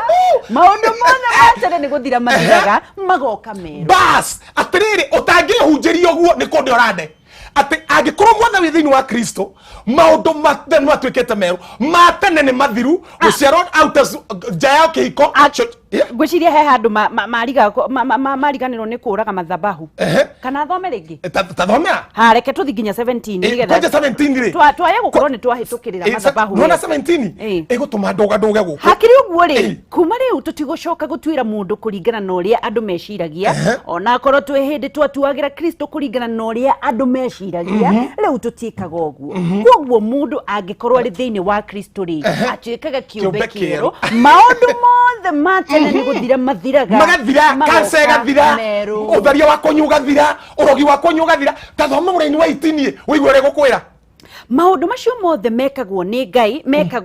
S2: maũndũ mothe ma tene nĩ gũthira mathiraga, magoka merũ.
S1: Bas, atĩrĩrĩ, ũtangĩhunjĩria ũguo nĩ kũndĩ ũrande atĩ angĩkorwo mwatha wĩ thĩinĩ wa Kristo, maũndũ mathe matuĩkĩte merũ, ma tene nĩ mathiru, gũciarwo out of nja ya kĩhiko. Yeah.
S2: Ngwĩciria he handũ mariganĩrwo nĩ kũraga mathabahu. Kana thome rĩngĩ?
S1: Ta thomera.
S2: Ha, reke tũthi nginya 17 nĩgetha
S1: Kwanja 17 rĩ.
S2: Twaya gũkorwo nĩ twahĩtũkĩrĩra mathabahu.
S1: Nona
S2: Ĩyo.
S1: 17 ĩgũtũma ndũga ndũge gũkũ.
S2: Hakĩrĩ ũguo rĩ, kuma rĩu tũtigũcoka gũtuĩra mũndũ kũringana na ũrĩa andũ meciragia. Onakorwo twĩ hĩndĩ twatuagĩra Kristo kũringana na ũrĩa andũ meciragia, rĩu tũtiĩkaga ũguo. Koguo mũndũ angĩkorwo arĩ thĩinĩ wa Kristo rĩ, atuĩkaga kĩũmbe
S1: Kĩũmbe
S2: kĩerũ.
S1: kĩerũ.
S2: Maũndũ mothe ma tene nĩ gũthira mathiraga,
S1: Magathira.
S2: magoka
S1: Kansa ĩgathira.
S2: merũ.
S1: Ũtharia wa kũnyua ũgathira, ũrogi wa kũnyua ũgathira. Ta thoma mũraini wa 18 ũigue ũrĩa gũkwĩra.
S2: Maũndũ macio mothe mekagwo nĩ Ngai,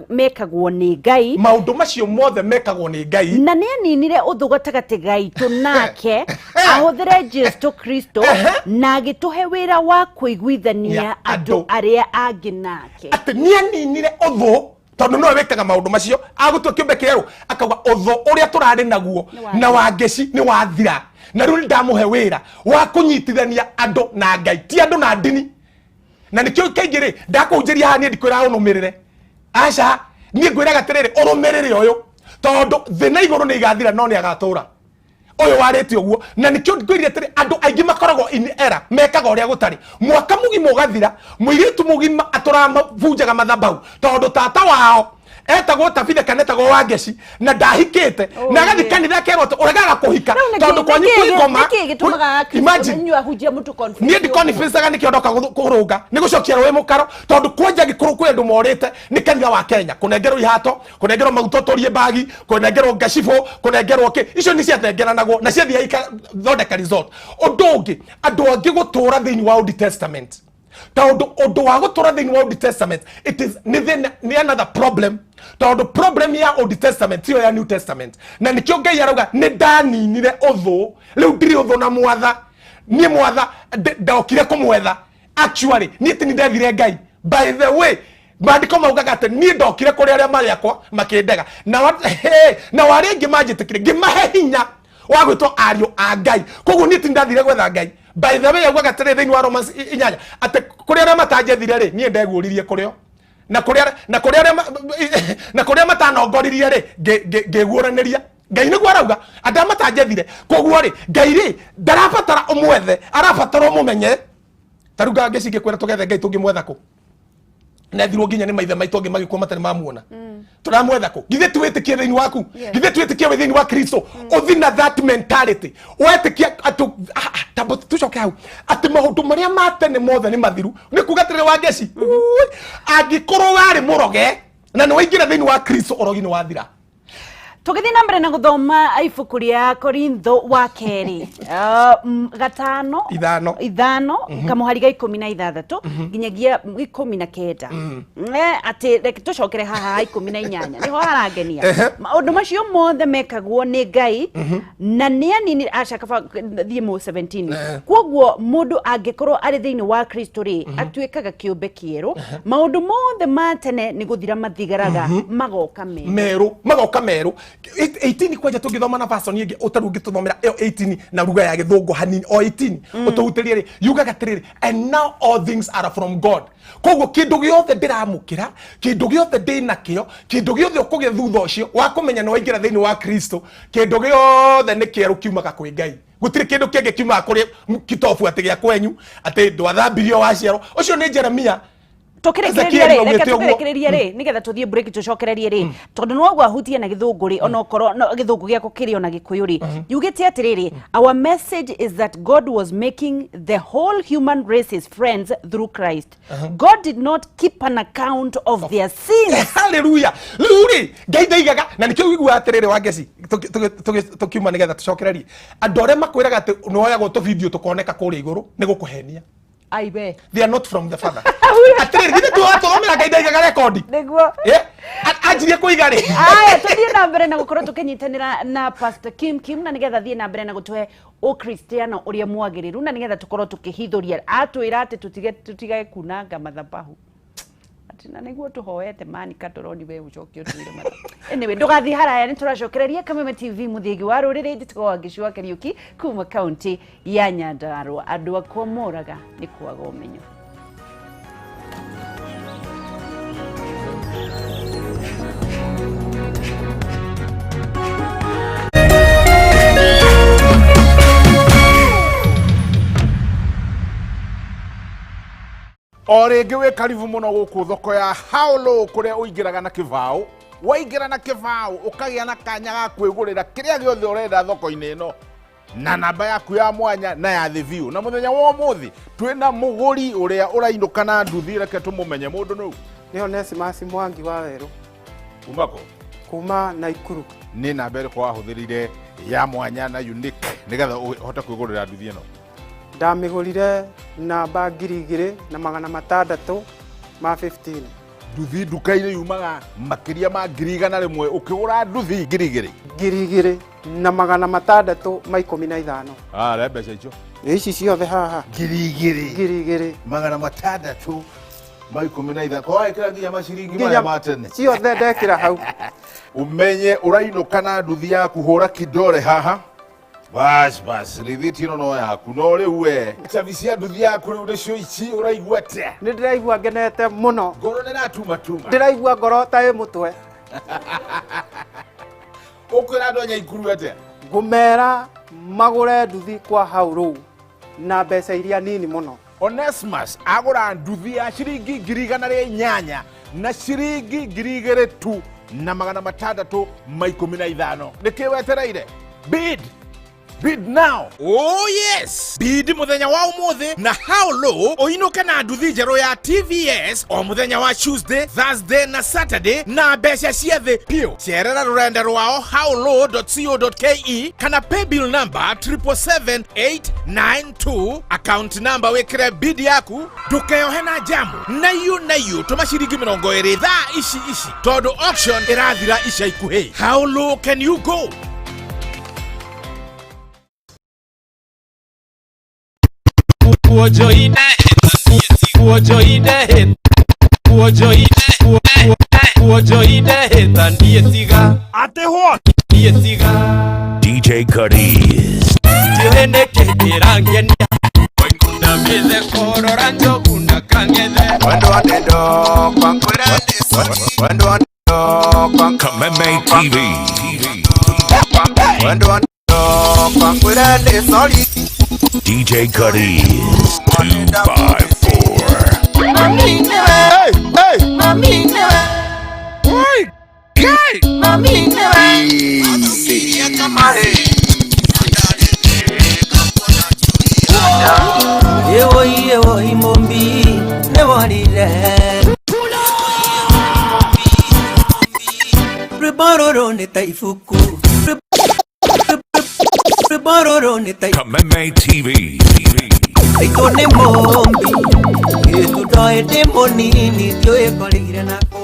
S2: mekagwo nĩ Ngai.
S1: Maũndũ macio mothe mekagwo nĩ Ngai.
S2: Na nĩ aninire ũthũ gatagatĩ gaitũ nake ahũthĩre Jesu Kristo, na agĩtũhe wĩra wa kũiguithania
S1: Ya,
S2: andũ
S1: andũ.
S2: arĩa angĩ nake.
S1: Atĩ nĩ aninire ũthũ, tondũ nowe wĩkaga maũndũ macio, agũtua kĩũmbe kĩerũ, akauga ũthũ ũrĩa tũrarĩ naguo
S2: Nĩ
S1: na wangeci nĩ wathira, na rĩu nĩ ndamũhe wĩra wa kũnyitithania andũ na Ngai, ti andũ na ndini. Na nĩkĩo kaingĩ rĩ, ndakũhunjĩria haha, niĩ ndikwĩraga ũnũmĩrĩre, aca, niĩ ngwĩraga atĩrĩrĩ, ũrũmĩrĩre ũyũ, tondũ thĩ na igũrũ nĩ igathira, no nĩ agatũra ũyũ warĩtie ũguo. Na nĩkĩo ngwĩrire atĩrĩ, andũ aingĩ makoragwo in error, mekaga ũrĩa gũtarĩ. Mwaka mũgima ũgathira, mũirĩtu mũgima atũraga mabunjaga mathabahu, tondũ tata wao etagwo Tabitha kana etagwo Wangeci na ndahikĩte, na agathiĩ kanitha akerwo atĩ ũregaga kũhika tondũ kwanyu kwĩ ngoma.
S2: Nĩkĩ gĩtũmaga
S1: Imagine.
S2: inyuĩ ahunjia mũtũ confuse
S1: Niĩ ndikonfesaga nĩkĩo ndoka kũrũnga, nĩ gũcokia rũĩ mũkaro, tondũ kwanja gĩkũrũ kwĩ andũ morĩte nĩ kanitha wa Kenya, kũnengerwo ihato, kũnengerwo maguta ũtũrie mbagi, kũnengerwo ngacibũ, kũnengerwo kĩ, icio nĩ ciathengeranagwo na ciathiaga ikathondeka result. Ũndũ ũngĩ, andũ angĩ gũtũra thĩinĩ wa Old Testament, tondũ ũndũ wa gũtũra thĩinĩ wa Old Testament, it is nĩ thĩna, nĩ another problem, tondũ problem ya Old Testament tiyo ya New Testament. Na nĩkĩo Ngai arauga nĩ ndaninire ũthũ, rĩu ndirĩ ũthũ na mwatha. Niĩ mwatha ndokire kũmwetha. Actually niĩ ti ndethire Ngai, by the way. Maandĩko maugaga atĩ niĩ ndokire kũrĩ arĩa marĩ akwa makĩndega, hey, na warĩa angĩ manjĩtĩkire ngĩmahe hinya wa gwĩtwo ariũ a Ngai. Koguo niĩ ti ndathire gwetha Ngai. By the way, augaga atĩrĩ thĩinĩ wa Romans 8 atĩ kũrĩ arĩa matanjethire rĩ, niĩ ndeguũririe kũrĩ o, na kũrĩa matanongoririe rĩ, ngĩguũranĩria. Ngai nĩguo arauga andũ arĩa matanjethire. Koguo rĩ, Ngai rĩ, ndarabatara ũmwethe, arabatara ũmũmenye. Ta rĩu ngangĩci ngĩkwĩra tũgethe Ngai, tũngĩmwetha kũ? Nethirwo nginya nĩ maithe maitũ angĩ magĩkua matarĩ mamuona. Tũramwetha kũ? Githĩ twĩtĩkie thĩinĩ waku? Githĩ twĩtĩkie wĩ thĩinĩ wa Kristo? Ũthi na that mentality, wetĩkia atũ tambo tũcoke hau atĩ maũndũ marĩa ma tene mothe nĩ mathiru. Nĩ kuga atĩrĩrĩ, wa ngeci, angĩkorwo warĩ mũroge na nĩ waingĩra thĩinĩ wa Kristo, ũrogi nĩ wathira.
S2: Tũgĩthiĩ na mbere na gũthoma ibuku rĩa Korintho wa kerĩ, gatano,
S1: ithano,
S2: ithano, kamũhari ga 16 nginyagia 19. Atĩ reke tũcokere haha ha 18, nĩho harangenia. Maũndũ macio mothe mekagwo nĩ Ngai na nĩ anini aca, kaba thiĩ mũ 17. Koguo mũndũ angĩkorwo arĩ thĩinĩ wa Kristo rĩ, atuĩkaga kĩũmbe kĩerũ, maũndũ mothe ma tene nĩ gũthira mathigaraga, magoka merũ.
S1: Merũ, magoka merũ. 18 kwanja tũngĩthoma na version ĩngĩ ũtarĩ ũngĩtũthomera ĩyo 18 na ruga ya gĩthũngũ hanini, o 18 ũtũhutĩrie rĩ, yugaga atĩrĩrĩ, "And now all things are from God." Koguo kĩndũ gĩothe ndĩramũkĩra, kĩndũ gĩothe ndĩ nakĩo, kĩndũ gĩothe ũkũgĩa thutha ũcio wa kũmenya nĩ waingĩra thĩinĩ wa Kristo, kĩndũ gĩothe nĩ kĩerũ kiumaga kwĩ Ngai. Gũtirĩ kĩndũ kĩngĩ kiumaga kũrĩ kitobu atĩ gĩa kwenyu, atĩ ndwathambirio waciarwo. Ũcio nĩ Jeremia.
S2: Tũkĩrĩkĩrĩria
S1: Ezekiel
S2: rĩ, reke
S1: augĩte ũguo.
S2: Tũkĩrĩkĩrĩria rĩ, nĩgetha tũthiĩ break, tũcokererie rĩ, tondũ no ũguo ahutie na gĩthũngũ rĩ, onokorwo no gĩthũngũ gĩakwa kĩrĩ ona gĩkũyũ rĩ, yugĩte atĩrĩrĩ, "Our message is that God was making the whole human race his friends through Christ. God did not keep an account of their sins."
S1: Haleluya! Rĩu rĩ, Ngai ndaigaga, na nĩkĩo ũiguaga atĩrĩrĩ, wangeci, tũkiuma nĩgetha tũcokererie, andũ arĩa makwĩraga atĩ nĩwoyagwo tũbindio tũkoneka kũrĩa igũrũ nĩ gũkũhenia.
S2: Aibe.
S1: They are not from the Father. Atĩrĩrĩ, githĩ tũthomera Ngai ndaigaga rekondi?
S2: Nĩguo.
S1: Anjirie kũiga rĩ?
S2: Aya, tuthiĩ na mbere na gũkorwo tũkĩnyitanĩra na Pastor Kim Kim, na nĩgetha thiĩ na mbere na gũtũhe ũkristiano ũrĩa mwagĩrĩru, na nĩgetha tũkorwo tũkĩhithũria. Atwĩra atĩ tũtige kunanga mathabahu, atĩ na nĩguo tũhoete mani katũroni we ũcoke ũtwĩre matha. Anyway, ndũgathiĩ haraya, nĩ tũracokereria Kameme TV, mũthĩgi wa rũrĩrĩ. Njĩtagwo Wangeci wa Kariũki kuma kaunti ya Nyandarua. Andũ akwa moraga nĩ kwaga ũmenyo.
S3: O rĩngĩ wĩ karibu mũno gũkũ thoko ya Haolo, kũrĩa ũingĩraga na kĩbaũ. Waingĩra na kĩbaũ, ũkagĩa na kanya ga kwĩgũrĩra kĩrĩa gĩothe ũrenda thoko-inĩ ĩno na namba yaku ya mwanya na ya thĩ biũ. Na mũthenya wa ũmũthĩ twĩna mũgũri ũrĩa ũrainũka na nduthi. Reke tũmũmenye mũndũ nũ.
S4: Nĩ Onesimus Mwangi wa Werũ.
S3: Umako?
S4: Kuma Naikuru.
S3: Nĩ namba ĩrĩkũ wahũthĩrire ya mwanya na unique nĩgetha ũhote kwĩgũrĩra nduthi ĩno?
S4: Ndamĩgũrire namba 2615.
S3: Nduthi nduka-inĩ yumaga makĩria ma 100,000, ũkĩgũra nduthi 2000?
S4: 2615.
S3: Are mbeca icio?
S4: Nĩ ici ciothe haha.
S5: 2000?
S4: 2000.
S5: 615, kwa wekĩra nginya maciringi maya ma tene?
S4: Ciothe ndekĩra hau.
S5: Umenye ũrainũka na nduthi yaku, hũra kidore haha, bas bas, rĩthiti ĩno no yaku. No rĩu we, cabi cia nduthi yaku rĩu nĩcio ici, ũraigua atĩa?
S4: Nĩ ndĩraigua ngenete mũno.
S5: Ngoro nĩ ratumatuma?
S4: Ndĩraigua ngoro ta ĩ mũtwe.
S5: Ũkwĩra andũ a Nyaikuru atĩa?
S4: Ngũmera magũre nduthi kwa hau rũu na mbeca iria nini mũno.
S3: Onesmus agũra nduthi ya ciringi 108,000 na ciringi 2000 tu na 615. Nĩkĩ wetereire? Bid, bid now.
S6: Oh yes! Bid muthenya wa umuthi na How Low uinuke na nduthi njerũ ya TVS o muthenya wa Tuesday, Thursday na Saturday na mbeca cia thĩ piũ. Cerera rũrenda rwao howlow.co.ke kana paybill number 777892, account number wikire bid yaku. Ndukeohe na jamu na iũ na iũ, tũma ciringi 20 thaa ici ici tondũ auction ĩrathira ica ikuhĩ. How low can you go?
S7: Atĩ what?
S8: DJ Cuddies. Kameme TV. DJ Cuddies 254.
S9: Mami nĩwe.
S6: Hey, hey.
S9: Mami nĩwe.
S6: Oi, guy.
S9: Mami nĩwe.
S10: Ewoi ewoi mombi nĩworire rwĩmbo rũrũ nĩ ta ibuku rwĩmbo rũrũ nĩ ta
S8: Kameme TV.
S10: Aitũ nĩ mũmbi gĩtunda ĩndĩ mũnini ndiũĩ ngorire nakũ.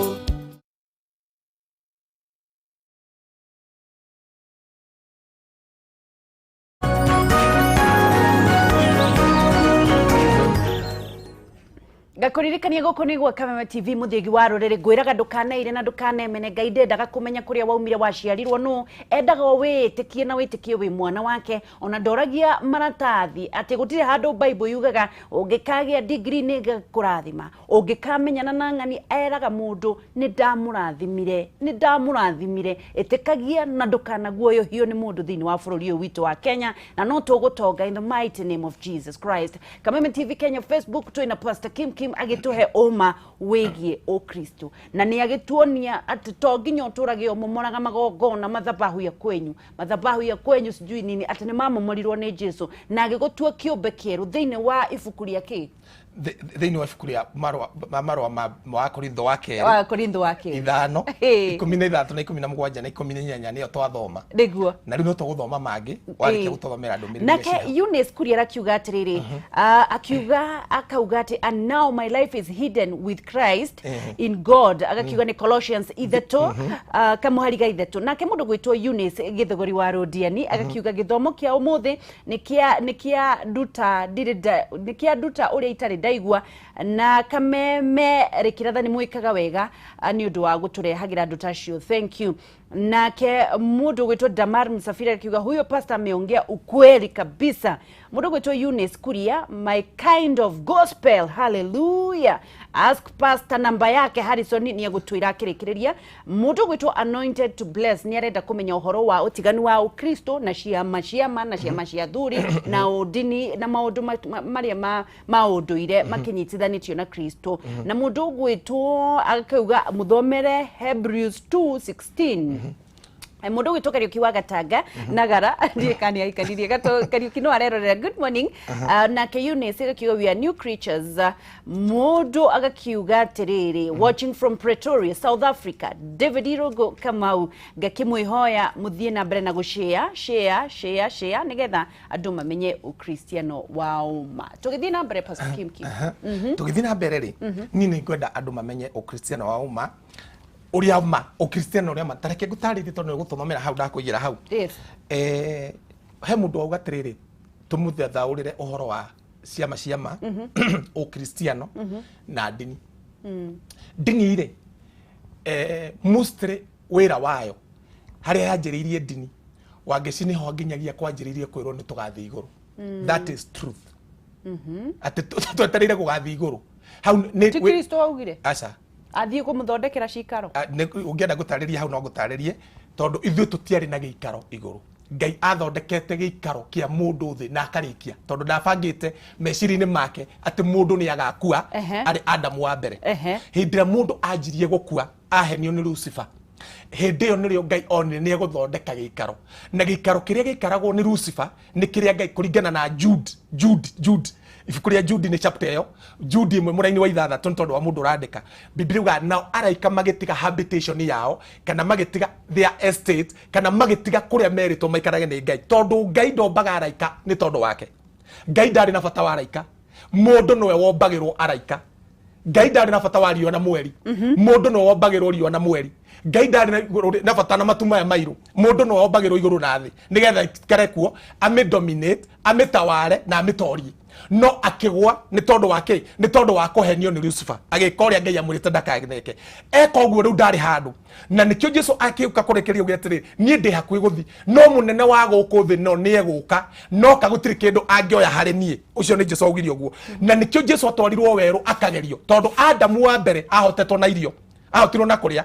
S2: Ngakũririkania gũkũ nĩ gwa Kameme TV mũthĩgi wa rũrĩrĩ ngwĩraga ndũkaneire na ndũkanemene. Ngai ndendaga kũmenya kũrĩa waumire waciarirwo nũ, endaga o wĩĩtĩkie na wĩtĩkie wĩ mwana wake. Ona ndoragia maratathi atĩ gũtirĩ handũ Bible yugaga ũngĩkagĩa degree nĩ ngakũrathima, ũngĩkamenyana na ng'ani. Eraga mũndũ nĩ ndamũrathimire, nĩ ndamũrathimire. Ĩtĩkagia na ndũkanaguoyohio nĩ mũndũ thĩinĩ wa bũrũri ũyũ witũ wa Kenya, na no tũgũtonga in the mighty name of Jesus Christ. Kameme TV Kenya Facebook twĩna Pastor Kim Kim agĩtũhe ũma wĩgiĩ ũkristo, na nĩ agĩtuonia atĩ to nginya ũtũrage ũmomoraga magongona mathabahu ya kwenyu, mathabahu ya kwenyu sijui nini, atĩ nĩ mamomorirwo nĩ Jesu na agĩgũtua kĩũmbe kĩerũ thĩinĩ wa ibuku rĩa kĩ?
S1: Thĩinĩ wa ibuku rĩa marũa marũa ma wa Korintho wa kerĩ
S2: wa Korintho wa kerĩ
S1: 5
S2: Ĩĩ.
S1: 16 na 17 na 18 nĩyo twathoma.
S2: Nĩguo.
S1: Na rĩu no tũgũthoma mangĩ warĩkia
S2: Ĩĩ.
S1: gũtũthomera ndũmĩrĩri
S2: nake
S1: iria ciĩ.
S2: Eunice Kuria arakiuga atiriri, akiuga akauga ati, "And now my life is hidden with Christ in God." Agakiuga ni Colossians 3 kamuhari ga 3. Nake mundu gwitwo Eunice Githogori wa Rodiani agakiuga githomo kia umuthi ni kia nduta ndiri ni kia nduta uria itari ndaigua, na Kameme rikiratha ni mwikaga wega ni undu wa guturehagira nduta cio, thank you. Nake mundu gwitwo Damar Msafiri akiuga huyo pastor ameongea ukweli kabisa. Mundu gwitwo Eunice Kuria, "My kind of gospel, hallelujah. Ask pastor namba yake." Harrison ni egutwira akirikiria. Mundu gwitwo Anointed to Bless ni arenda kumenya uhoro wa utiganu wa ukristo na ciama ciama na ciama cia thuri na udini na maundu maria ma ũndũire makinyitithanĩtio na Kristo. Na mundu gwitwo akauga muthomere Hebrews 2:16. Mundu gwitwo Kariuki wa Gatanga Nagara ndiĩ kana nĩ aikarire Kariuki no arerorera, good morning. Nake Eunice agakiuga, "We are new creatures." Mundu agakiuga atiriri, "Watching from Pretoria, South Africa, David Irogo Kamau." Ngakimwihoya muthie na mbere na gushare share share share nigetha andu mamenye ukristiano wa ũma. Tũgĩthiĩ na mbere, Pastor Kim Kim.
S1: Tũgĩthiĩ na mbere rĩ, niĩ nĩ ngwenda andũ mamenye ũkristiano wa ũma ũrĩa ma ũkristiano ũrĩa ma. Ta reke ngũtarĩrie tondũ nĩ ũgũtũthomera hau ndakũigĩra hau.
S2: Yes.
S1: He mũndũ wauga atĩrĩrĩ, tũmũthathaũrĩre ũhoro wa ciama ciama, ũkristiano na ndini. Ndini rĩ, mostly wĩra wayo harĩa yanjĩrĩirie ndini Wangeci nĩho nginyagia kwanjĩrĩirie kwĩrwo nĩ tũgathiĩ igũrũ. That is truth, atĩ twetereire gũgathiĩ igũrũ hau nĩ
S2: Ti Kristo augire
S1: aca.
S2: Athiĩ kũmũthondekera cikaro?
S1: Ũngĩenda gũtarĩria hau no ngũtarĩrie, tondũ ithuĩ tũtiarĩ na gĩikaro igũrũ. Ngai athondekete gĩikaro kĩa mũndũ thĩ na akarĩkia, tondũ ndabangĩte meciria-inĩ make atĩ mũndũ nĩ agakua. Arĩ Adamu wa mbere. Hĩndĩ ĩrĩa mũndũ anjirie gũkua ahenio nĩ Lucifer, hĩndĩ ĩyo nĩrĩo Ngai onire nĩ egũthondeka gĩikaro, na gĩikaro kĩrĩa gĩikaragwo nĩ Lucifer nĩ kĩrĩa Ngai kũringana na Jude, Jude, Jude, ibuku rĩa Jude nĩ chapter ĩyo Jude 1 mũraini wa 6, nĩ tondũ wa mũndũ ũrandĩka Biblia yugaga nao araika magĩtiga habitation yao, kana magĩtiga their estate, kana magĩtiga kũrĩa merĩtwo maikarage nĩ Ngai, tondũ Ngai ndombaga araika nĩ tondũ wake. Ngai ndarĩ na bata wa araika, mũndũ nĩwe wombagĩrwo araika. Ngai ndarĩ na bata wa riũa na mweri, mũndũ nĩwe wombagĩrwo riũa na mweri. Ngai ndarĩ na bata na matu maya mairũ, mũndũ nĩwe wombagĩrwo igũrũ na thĩ nĩgetha ikare kuo, amĩdominate, amĩtaware na amĩtorie. No akĩgwa nĩ tondũ wa kĩ? Nĩ tondũ wa kũhenio nĩ Lucifer, agĩka ũrĩa Ngai amwĩrĩte ndakaneke eka ũguo. Rĩu ndarĩ handũ, na nĩkĩo Jesu akĩũka kũrekeria ũgĩ atĩrĩ, niĩ ndĩ hakuhĩ gũthi, no mũnene wa gũkũ thĩ no nĩ egũka, no ka gũtirĩ kĩndũ angĩoya harĩ niĩ. Ũcio nĩ Jesu augire ũguo, na nĩkĩo Jesu atwarirwo werũ akagerio, tondũ Adamu wa mbere ahotetwo na irio, ahotirwo na kũrĩa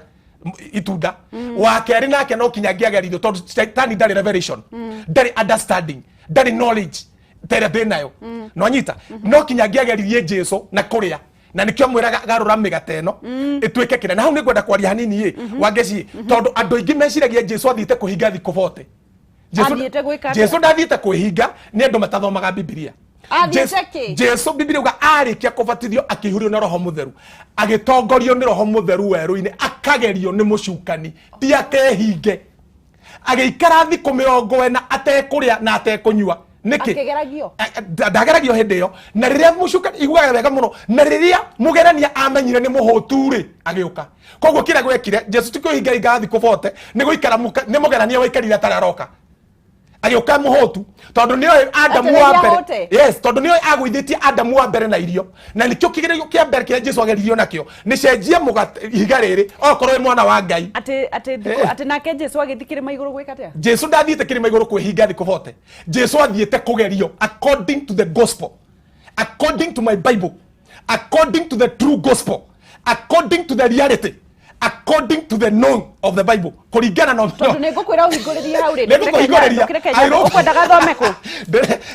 S1: itunda. Wa kerĩ nake no kinya angĩageririo, tondũ Shaitani ndarĩ revelation, ndarĩ understanding, ndarĩ knowledge ta ĩrĩa ndĩ nayo. No anyita no kinya angĩageririe Jesu na kũrĩa. Na nĩkĩo mwĩraga garũra mĩgate ĩno ĩtuĩke kĩrĩa. Na hau nĩngwenda kwaria hanini ĩ Wangeci, tondũ andũ aingĩ meciragia Jesu athiĩte kũhinga thikũ 40.
S2: Athiĩte gwĩka atĩa?
S1: Jesu ndathiĩte kwĩhinga, nĩ andũ matathomaga Bibilia.
S2: Athiĩte kĩ?
S1: Jesu, Bibilia uga arĩkia kũbatithio akĩihũrio na Roho Mũtheru, agĩtongorio nĩ Roho Mũtheru werũ-inĩ, akagerio nĩ mũcukani, ti akehinge. Agĩikara thikũ 40 atekũrĩa na atekũnyua. Nĩkĩ?
S2: Akĩgeragio.
S1: Ndageragio hĩndĩ ĩyo. Na rĩrĩa mũcukani, iguaga wega mũno, na rĩrĩa mũgerania amenyire nĩ mũhũtu rĩ, agĩũka. Koguo kĩrĩa gwekire Jesu ti kwĩhinga hinga thikũ 40, nĩ gũikara nĩ mũgerania waikarire atarĩ aroka, agĩũka mũhũtu, tondũ nĩoĩ Adamu wa
S2: Atereria
S1: mbere.
S2: ahote.
S1: Yes, tondũ nĩoĩ agũithĩtie Adamu wa mbere na irio, na nĩkĩo kĩgerio kĩa mbere kĩrĩa Jesu ageririo nakĩo nĩ cenjia mũgate ihiga rĩrĩ okorwo wĩ mwana wa Ngai.
S2: Atĩ atĩ nake Jesu agĩthiĩ kĩrĩma igũrũ gwĩka atĩa?
S1: Jesu ndathiĩte kĩrĩma igũrũ kwĩhinga thikũ 40. Jesu athiĩte kũgerio according to the gospel, according to my Bible, according to the true gospel, according to the reality, according to the known of the Bible, kũringana na
S2: Tondũ nĩ ngũkwĩra ũhingũrĩrie hau rĩ.
S1: Nĩ ngũkũhingũrĩria.
S2: Ũkwendaga thome kũ?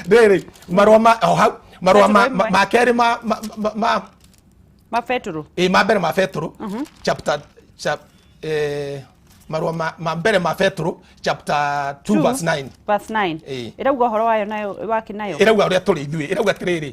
S1: Ndĩrĩ marũa ma o hau, marũa ma
S2: Petero ĩmwe.
S1: ma kerĩ ma ma ma- ma
S2: Ma Petero.
S1: Ĩ, ma mbere ma Petero chapter marũa ma mbere ma Petero chapter 2 verse 9.
S2: Verse 9.
S1: Ĩ.
S2: Ĩrauga ũhoro wayo nayo wake nayo.
S1: Ĩrauga ũrĩa tũrĩ ithuĩ, ĩrauga atĩrĩrĩ,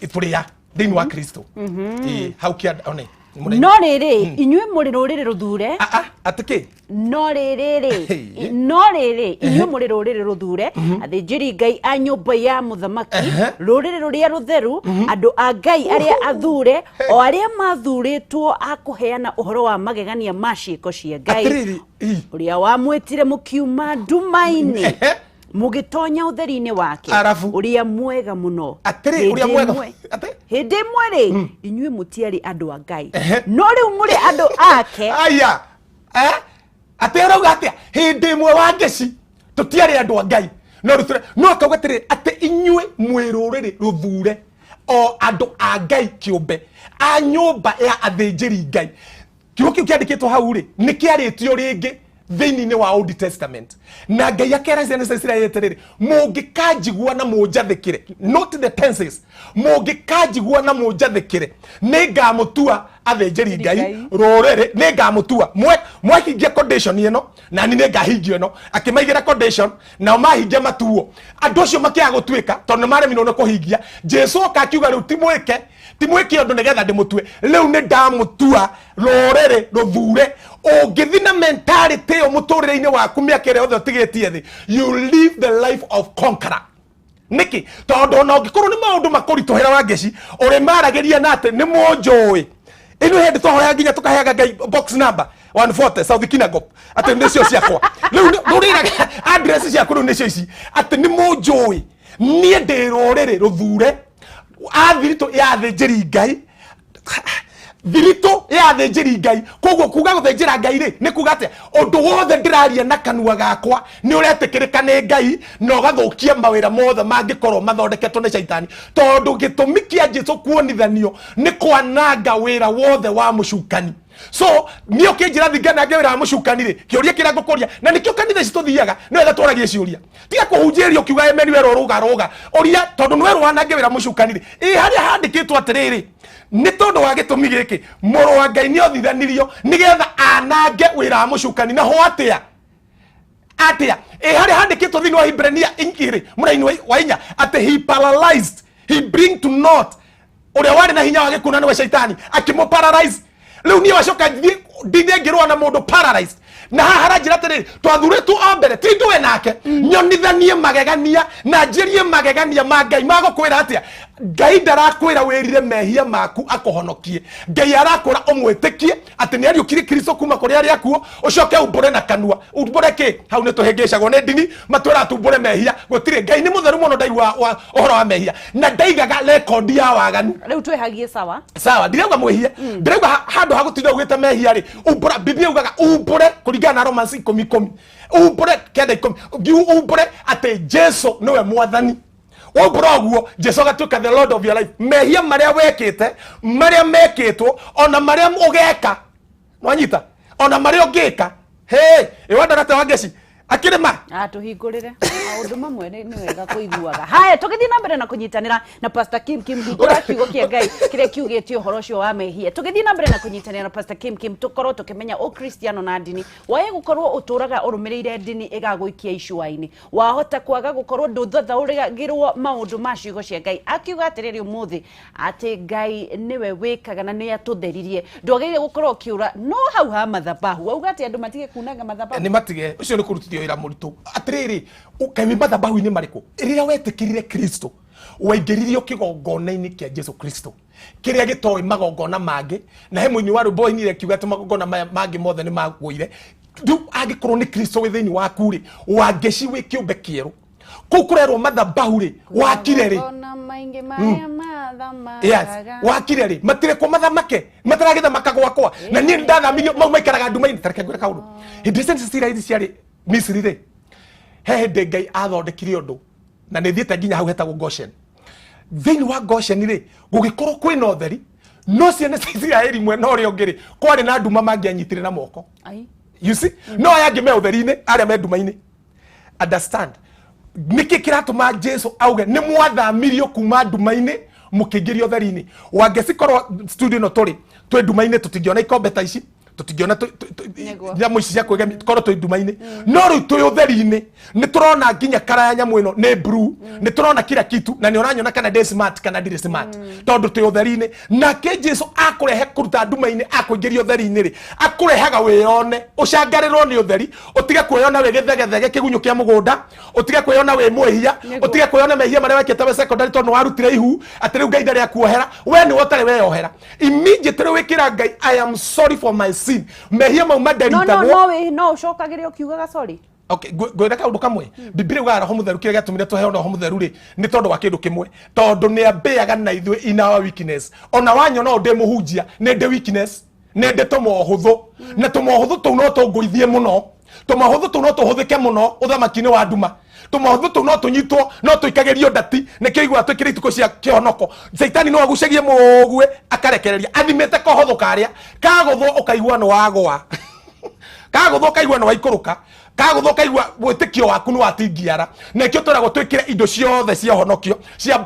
S1: tũrĩ a thĩinĩ wa Kristo. Ĩ, hau kĩa one.
S2: No rĩrĩ, inyuĩ mũrĩ rũrĩrĩ rũthure.
S1: Atĩ kĩ?
S2: No rĩrĩ, no rĩrĩ, inyuĩ mũrĩ rũrĩrĩ rũthure, athĩnjĩri Ngai a nyũmba ya mũthamaki, rũrĩrĩ rũrĩa rũtheru, andũ a Ngai arĩa athure, o arĩa mathurĩtwo a kũheana ũhoro wa magegania ma ciĩko cia Ngai,
S1: Atĩrĩrĩ, ĩ.
S2: Ũrĩa wamwĩtire mũkiuma nduma-inĩ mũgĩtonya ũtheri-inĩ wake
S1: Arabu.
S2: Ũrĩa mwega mũno.
S1: Atĩrĩ, ũrĩa
S2: Hĩndĩ
S1: mwega.
S2: Hĩndĩ ĩmwe rĩ, inyuĩ mũtiarĩ andũ a Ngai, no rĩu mũrĩ andũ ake.
S1: Aya, eh? Atĩ arauga atĩa? Hĩndĩ ĩmwe wa ngeci tũtiarĩ andũ a Ngai, no rĩu no akauga atĩrĩrĩ, atĩ inyuĩ mwĩ rũrĩrĩ rũthure, o andũ a Ngai kĩũmbe, a nyũmba ya athĩnjĩri Ngai. Kiugo kĩu kĩandĩkĩtwo hau rĩ, nĩ kĩarĩtio rĩngĩ thĩinĩ wa Old Testament, na Ngai akera ciana cia Isiraeli atĩrĩrĩ, mũngĩkanjigua na mũnjathĩkĩre, not the tenses, mũngĩkanjigua na mũnjathĩkĩre, nĩ ngamũtua athĩnjĩri Ngai, rũrĩrĩ, nĩ ngamũtua. Mwahingia condition ĩno, nani nĩ ngahingia ĩno. Akĩmaigĩra condition, nao mahingia matuo. Andũ acio makĩaga gũtuĩka tondũ nĩ maremirwo nĩ kũhingia. Jesu oka akiuga rĩu ti mwĩke, ti mwĩke ũndũ nĩgetha ndĩmũtue, rĩu nĩ ndamũtua rũrĩrĩ rũthure. Ũngĩthi na mentality ĩyo mũtũrĩre-inĩ waku mĩaka ĩrĩa yothe ũtigĩtie thĩ, you live the life of conqueror. Nĩkĩ? Tondũ ona ũngĩkorwo nĩ maũndũ makũritũhĩra wa ngeci, ũrĩmaragĩria na atĩ nĩ mũnjũĩ. Ĩno hĩndĩ twahoya nginya tũkaheaga Ngai box number 140 South Kinangop, atĩ nĩcio ciakwa rĩu, rũrĩraga address ciaku rĩu nĩcio ici, atĩ nĩ mũnjũĩ, niĩ ndĩ rũrĩrĩ rũthure, a thiritũ ya athĩnjĩri Ngai, thiritũ ya athĩnjĩri Ngai. Koguo kuga gũthĩnjĩra Ngai rĩ, nĩ kuga atĩa? Ũndũ wothe ndĩraria na kanua gakwa nĩ ũretĩkĩrĩka nĩ Ngai, na ũgathũkia mawĩra mothe mangĩkorwo mathondeketwo nĩ caitani, tondũ gĩtũmi kĩa Jesu kuonithanio nĩ kwananga wĩra wothe wa mũcukani. So niĩ ũkĩnjĩra thinganange wĩra wa mũcukani rĩ, kĩũria kĩrĩa ngũkũria, na nĩkĩo kanitha ici tũthiaga nĩ wega tũragie ciũria, tiga kũhunjĩria ũkiuga amen, werwo rũga rũga ũria, tondũ nĩ werwo wanange wĩra mũcukani rĩ, ĩ harĩa handĩkĩtwo atĩrĩrĩ, nĩ tondũ wa gĩtũmi gĩkĩ mũrũ wa Ngai nĩ othithanirio nĩgetha anange wĩra wa mũcukani. Na ho atĩa atĩa? Ĩ harĩa handĩkĩtwo thĩinĩ wa Hibrania 2 mũraini wa 4 atĩ he paralyzed, he bring to naught ũrĩa warĩ na hinya wa gĩkuũ na nĩwe caitani, akĩmũ paralyze. Rĩu niĩ wacoka thiĩ ndinde ngĩrũa na mũndũ paralyzed, na haha haranjĩra atĩrĩrĩ, twathurĩtwo o mbere ti ndũe nake, nyonithanie magegania na njĩrie magegania ma Ngai. Magũkwĩra atĩa? Ngai ndarakwĩra wĩrire mehia maku akũhonokie. Ngai arakwĩra ũmwĩtĩkie atĩ nĩ ariũkirie Kristo kuma kũrĩ arĩa akuũ, ũcoke umbũre na kanua. Umbũre kĩ? Hau nĩ tũhĩngĩcagwo nĩ ndini, matwĩra tumbũre mehia. Gũtirĩ. Ngai nĩ mũtheru mũno, ndaigua ũhoro wa mehia na ndaigaga rekondi ya waganu.
S2: Rĩu twĩhagie sawa.
S1: Sawa, ndirauga mwĩhie, ndirauga handũ ha gũtinda ugĩte mehia rĩ, umbũra. Biblia ugaga umbũre kũringana na Romans 10 10, umbũre 9 10, umbũre atĩ Jesu nĩwe mwathani. Waumbũra ũguo, Jesu agatuĩka the Lord of your life. Mehia marĩa wekĩte, marĩa mekĩtwo, ona marĩa ũgeka, nwanyita, ona marĩa ũngĩka, hey, ĩwandorete wa ngeci. Akĩrĩ ma?
S2: Ah, tũhingũrĩre maũndũ mamwe nĩ wega kũiguaga. Haya, tũgĩthiĩ na mbere na kũnyitanĩra na Pastor Kim Kim, hingũra kiugo kĩa Ngai kĩrĩa kiugĩte ũhoro ũcio wa mehia. Tũgĩthiĩ na mbere na kũnyitanĩra na Pastor Kim Kim, tũkorwo tũkĩmenya ũkristiano na ndini. Wae gũkorwo ũtũraga ũrũmĩrĩire ndini ĩgagũikia icua-inĩ, wahota kwaga gũkorwo ndũthathaũragĩrwo maũndũ ma ciugo cia Ngai. Akiuga atĩrĩrĩ ũmũthĩ atĩ Ngai nĩwe wĩkaga na nĩ atũtheririe, ndwagĩrĩire gũkorwo ũkĩũra no hau ha mathabahu. Wauga atĩ andũ matige kunanga mathabahu.
S1: Nĩ matige, ũcio nĩ kũrutithio wĩra mũritũ. Atĩrĩrĩ, kaĩ wĩ mathabahu-inĩ marĩkũ? Rĩrĩa wetĩkĩrire Kristo, waingĩririo kĩgongona-inĩ kĩa Jesu Kristo kĩrĩa gĩtoĩ magongona mangĩ, na he mũini wa rwĩmbo wainire akiuga atĩ magongona maya mangĩ mothe nĩ magũire. Rĩu angĩkorwo nĩ Kristo wĩ thĩinĩ waku rĩ, wangeci wĩ kĩũmbe kĩerũ. Kũu kũrerwo mathabahu rĩ, wakire rĩ?
S2: Magongona maingĩ marĩa mathamakaga.
S1: Yes, wakire rĩ? Matirekwo mathamake, mataragĩthamaka gwakwa na niĩ nĩndathamirio. Mau maikaraga nduma-inĩ. Tareke ngwĩre kaũndũ. Hĩndĩ ĩrĩa ciana cia Isiraeli ciarĩ Misiri rĩ, he hĩndĩ Ngai athondekire ũndũ, na nĩ thiĩte nginya hau hetagwo Goshen. Thĩinĩ wa Goshen rĩ, gũgĩkorwo kwĩna ũtheri, no ciana cia Isiraeli mwena ũrĩa ũngĩ rĩ, kwarĩ na nduma mangĩanyitire na moko.
S2: Ai.
S1: You see, no aya angĩ me ũtheri-inĩ, arĩa me nduma-inĩ. Understand nĩkĩ kĩratũma Jesu auge nĩ mwathamirio kuma nduma-inĩ mũkĩingĩrio ũtheri-inĩ. Wangecikorwo studio ĩno tũrĩ twĩ nduma-inĩ, tũtingĩona ikombe ta ici, tũtingĩona
S2: Nĩguo.
S1: nyamũ ici cia kwĩgemia, korwo twĩ nduma-inĩ. No rĩu twĩ ũtheri-inĩ, nĩ tũrona nginya kara ya nyamũ ĩno nĩ blue, nĩ tũrona kila kitu, na nĩ ũranyona kana ndĩ smart kana ndirĩ smart, tondũ twĩ ũtheri-inĩ. Nake Jesu akũrehe kũruta nduma-inĩ akũingĩria ũtheri-inĩ rĩ, akũrehaga wĩyone, ũcangarĩrwo nĩ ũtheri, ũtige kwĩyona wĩ gĩthegethege kĩgunyũ kĩa mũgũnda, ũtige kwĩyona wĩ mwĩhia, ũtige kwĩyona mehia marĩa wekĩte wĩ secondary tondũ nĩwarutire ihu atĩ rĩu Ngai ndarĩ akuohera. We nĩwe ũtarĩ weyohera. Immediately wĩkĩra Ngai, "I am sorry for my sin," mehia mau
S2: No no.
S1: maderitagwo.
S2: No no ũcokagĩre ũkiugaga sorry.
S1: Okay, ngwĩra kaũndũ kamwe. Bibilia yugaga Roho Mũtheru, kĩrĩa gĩatũmire tũheo Roho Mũtheru rĩ, nĩ tondũ wa kĩndũ kĩmwe, tondũ nĩ ambĩaga na ithuĩ in our weakness. Ona wanyona ũũ ndĩ mũhunjia, nĩ ndĩ weakness, nĩ ndĩ tũmohũthũ, na tũmohũthũ tũu no tũngũithie mũno, tũmohũthũ tũu no tũhũthĩke mũno ũthamaki-inĩ wa nduma, tũmohũthũ tũu no tũnyitwo, no tũikagĩrio ndati. Nĩkĩo iguaga twĩkĩre itukũ cia kĩhonoko. Caitani no agucagie mũguĩ akarekereria athimĩte kohũthũ karĩa kagũthwo, ũkaigua nĩ wagwa, kagũthwo ũkaigua nĩ waikũrũka, kagũthwo ũkaigua wĩtĩkio waku nĩ watingiara. Na ikĩo twĩragwo twĩkĩre indo ciothe cia ũhonokio, cia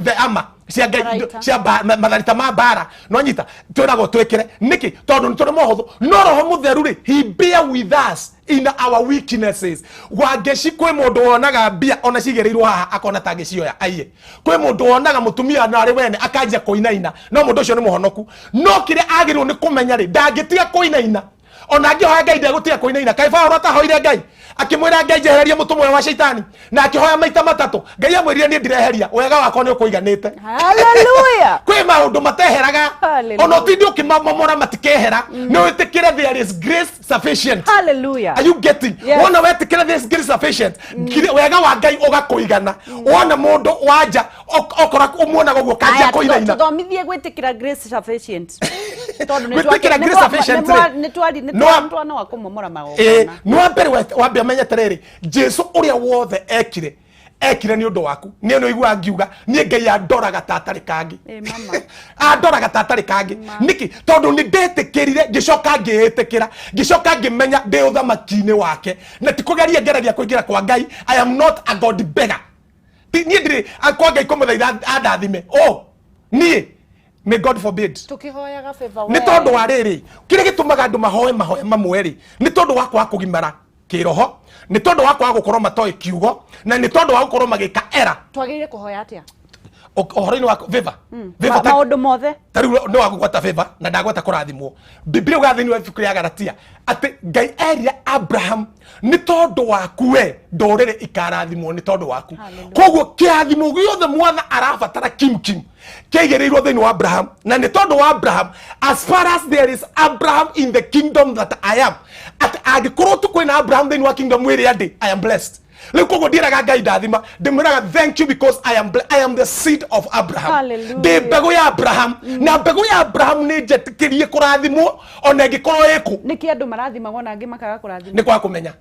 S1: the armor cia Ngai,
S2: Matharaita.
S1: cia matharita ma mbara. No nyita twĩragwo twĩkĩre nĩkĩ? Tondũ nĩ tũrĩ mohũthũ. No Roho Mũtheru rĩ, he bear with us in our weaknesses. Wangeci, kwĩ mũndũ wonaga mbia ona cigĩrĩirwo haha akona ta angĩcioya aiye. Kwĩ mũndũ wonaga mũtumia na arĩ wene akanjia kũinaina, no mũndũ ũcio nĩ mũhonoku. No kĩrĩa agĩrĩirwo nĩ kũmenya rĩ, ndangĩtiga kũinaina ona angĩhoya Ngai, ndegũtiga kũinaina. Kaĩ Paũlũ atahoire Ngai akĩmwĩra Ngai, "Njehererie mũtũmwo ũyũ wa Shaitani," na akĩhoya maita matatũ? Ngai amwĩrire, "Niĩ ndireheria, wega wakwa nĩ ũkũiganĩte."
S2: Hallelujah.
S1: Kwĩ maũndũ mateheraga.
S2: Hallelujah.
S1: Ona ũtinde ũkĩmamomora, matikehera. Nĩ wĩtĩkĩre there is grace sufficient.
S2: Hallelujah.
S1: Are you getting?
S2: Yes.
S1: Wona wetĩkĩra there is grace sufficient, wega wa Ngai ũgakũigana. Wona mũndũ wanja okora ũmuonaga ũguo kanjia
S2: Aya,
S1: kũinaina.
S2: Tũthomithie gwĩtĩkĩra grace sufficient. Tondũ nĩ
S1: Gwĩtĩkĩra grace sufficient rĩ,
S2: nĩ twanoa kũmomora
S1: ĩ
S2: magongona.
S1: Nĩ wa mbere wambe ũmenye atĩrĩrĩ, Jesu ũrĩa wothe ekire, ekire nĩ ũndũ waku. Niĩ nĩ ũiguaga ngiuga niĩ Ngai andoraga ta atarĩ kangĩ.
S2: Ĩ, mama.
S1: Andoraga ta atarĩ kangĩ nĩkĩ? Tondũ nĩ ndetĩkĩrire, ngĩcoka ngĩĩtĩkĩra, ngĩcoka ngĩmenya ndĩ ũthamaki-inĩ wake, na ti kũgeria ngeragia kũingĩra kwa Ngai. I am not a god beggar. Niĩ ndirĩ kwa Ngai kũmũthaitha andathime. Oh, niĩ, may God forbid.
S2: Tũkĩhoyaga favor
S1: Nĩ tondũ wa rĩrĩ, kĩrĩa gĩtũmaga andũ mahoe mahoya mamwe rĩ, nĩ tondũ wa kwaga kũgimara kĩroho, nĩ tondũ wa kwaga gũkorwo matoĩ kiugo, na nĩ tondũ wa gũkorwo magĩka era.
S2: Twagĩrĩire kũhoya atĩa?
S1: Ũhoro-inĩ wa favor, favor
S2: Maũndũ mothe.
S1: Ta rĩu nĩ wagũgwata favor na ndagweta kũrathimwo. Biblia ugaga thĩinĩ wa ibuku rĩa Galatia atĩ Ngai erire Abraham, "Nĩ tondũ waku we ndũrĩrĩ ikarathimwo nĩ tondũ waku." Koguo kĩrathimo gĩothe mwatha arabatara kim kim kĩaigĩrĩirwo thĩinĩ wa Abraham, na nĩ tondũ wa Abraham, as far as there is Abraham in the kingdom that I am, atĩ angĩkorwo tu kwĩna Abraham thĩinĩ wa kingdom ĩrĩa ndĩ, I am blessed. Rĩu koguo ndiĩraga Ngai ndathima, ndĩmwĩraga thank you because I am the seed of Abraham.
S2: Hallelujah.
S1: Ndĩ mbegũ ya Abraham, na mbegũ ya Abraham nĩ njetĩkĩrie kũrathimwo ona ĩngĩkorwo ĩkũ.
S2: Nĩkĩ andũ marathimagwo na angĩ makaga kũrathimwo?
S1: Nĩ kwaga kũmenya.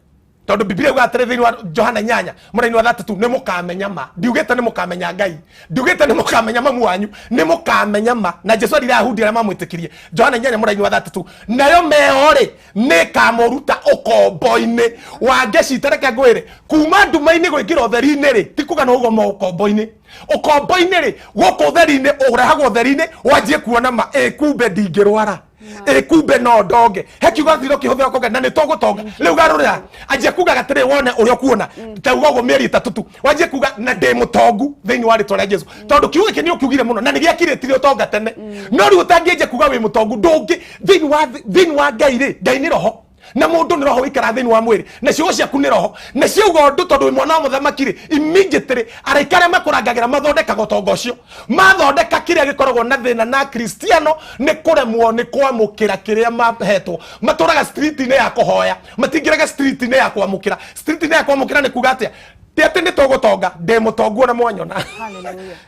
S1: Tondũ Bibilia yugaga atĩrĩ thĩinĩ wa Johana 8 mũraini wa 3, nĩ mũkamenya ma. Ndiugĩte nĩ mũkamenya Ngai, ndiugĩte nĩ mũkamenya mamu wanyu, nĩ mũkamenya ma. Na Jesu erire Ayahudi arĩa mamwĩtĩkirie, Johana 8 mũraini wa 3, nayo meo rĩ nĩ ĩkamũruta ũkombo-inĩ wa ngeci. Reke ngwĩre, kuma nduma-inĩ gwĩkĩra ũtheri-inĩ rĩ, ti kuga no ũgoma ũkombo-inĩ. Ũkombo-inĩ rĩ, gũkũ ũtheri-inĩ, ũrehagwo ũtheri-inĩ wanjie kuona ma. Ĩ kumbe ndingĩrwara, ĩ kumbe no ndonge. He kiugo thiro kĩhũthĩra kũnge na nĩ tũgũtonga. Rĩu garũrĩra, anjia kugaga atĩrĩ, wone ũrĩa ũkuona tauga ũguo mĩeri 3 tu, wanjie kuga na ndĩ mũtongu thĩinĩ wa rĩtwa rĩa Jesu, tondũ kiugo gĩkĩ nĩ ũkiugire mũno na nĩ gĩakirĩtire ũtonga tene. No rĩu ũtangĩanjia kuga wĩ mũtongu, ndũngĩ thĩinĩ wa Ngai rĩ. Ngai nĩ roho na mũndũ nĩ roho wĩikaraga thĩinĩ wa mwĩrĩ, na ciugo ciaku nĩ roho, na ciauga ũndũ tondũ wĩ mwana wa mũthamaki rĩ, immediately araika arĩa makũrangagĩra mathondekaga ũtonga ũcio. Mathondeka kĩrĩa gĩkoragwo na thĩna na Kristiano nĩ kũremwo nĩ kwamũkĩra kĩrĩa mahetwo. Matũraga street-inĩ ya kũhoya, matingĩraga street-inĩ ya kwamũkĩra. Street-inĩ ya kwamũkĩra nĩ kuga atĩa? Ti atĩ nĩ tũgũtonga, ndĩ mũtongu ona mwanyona.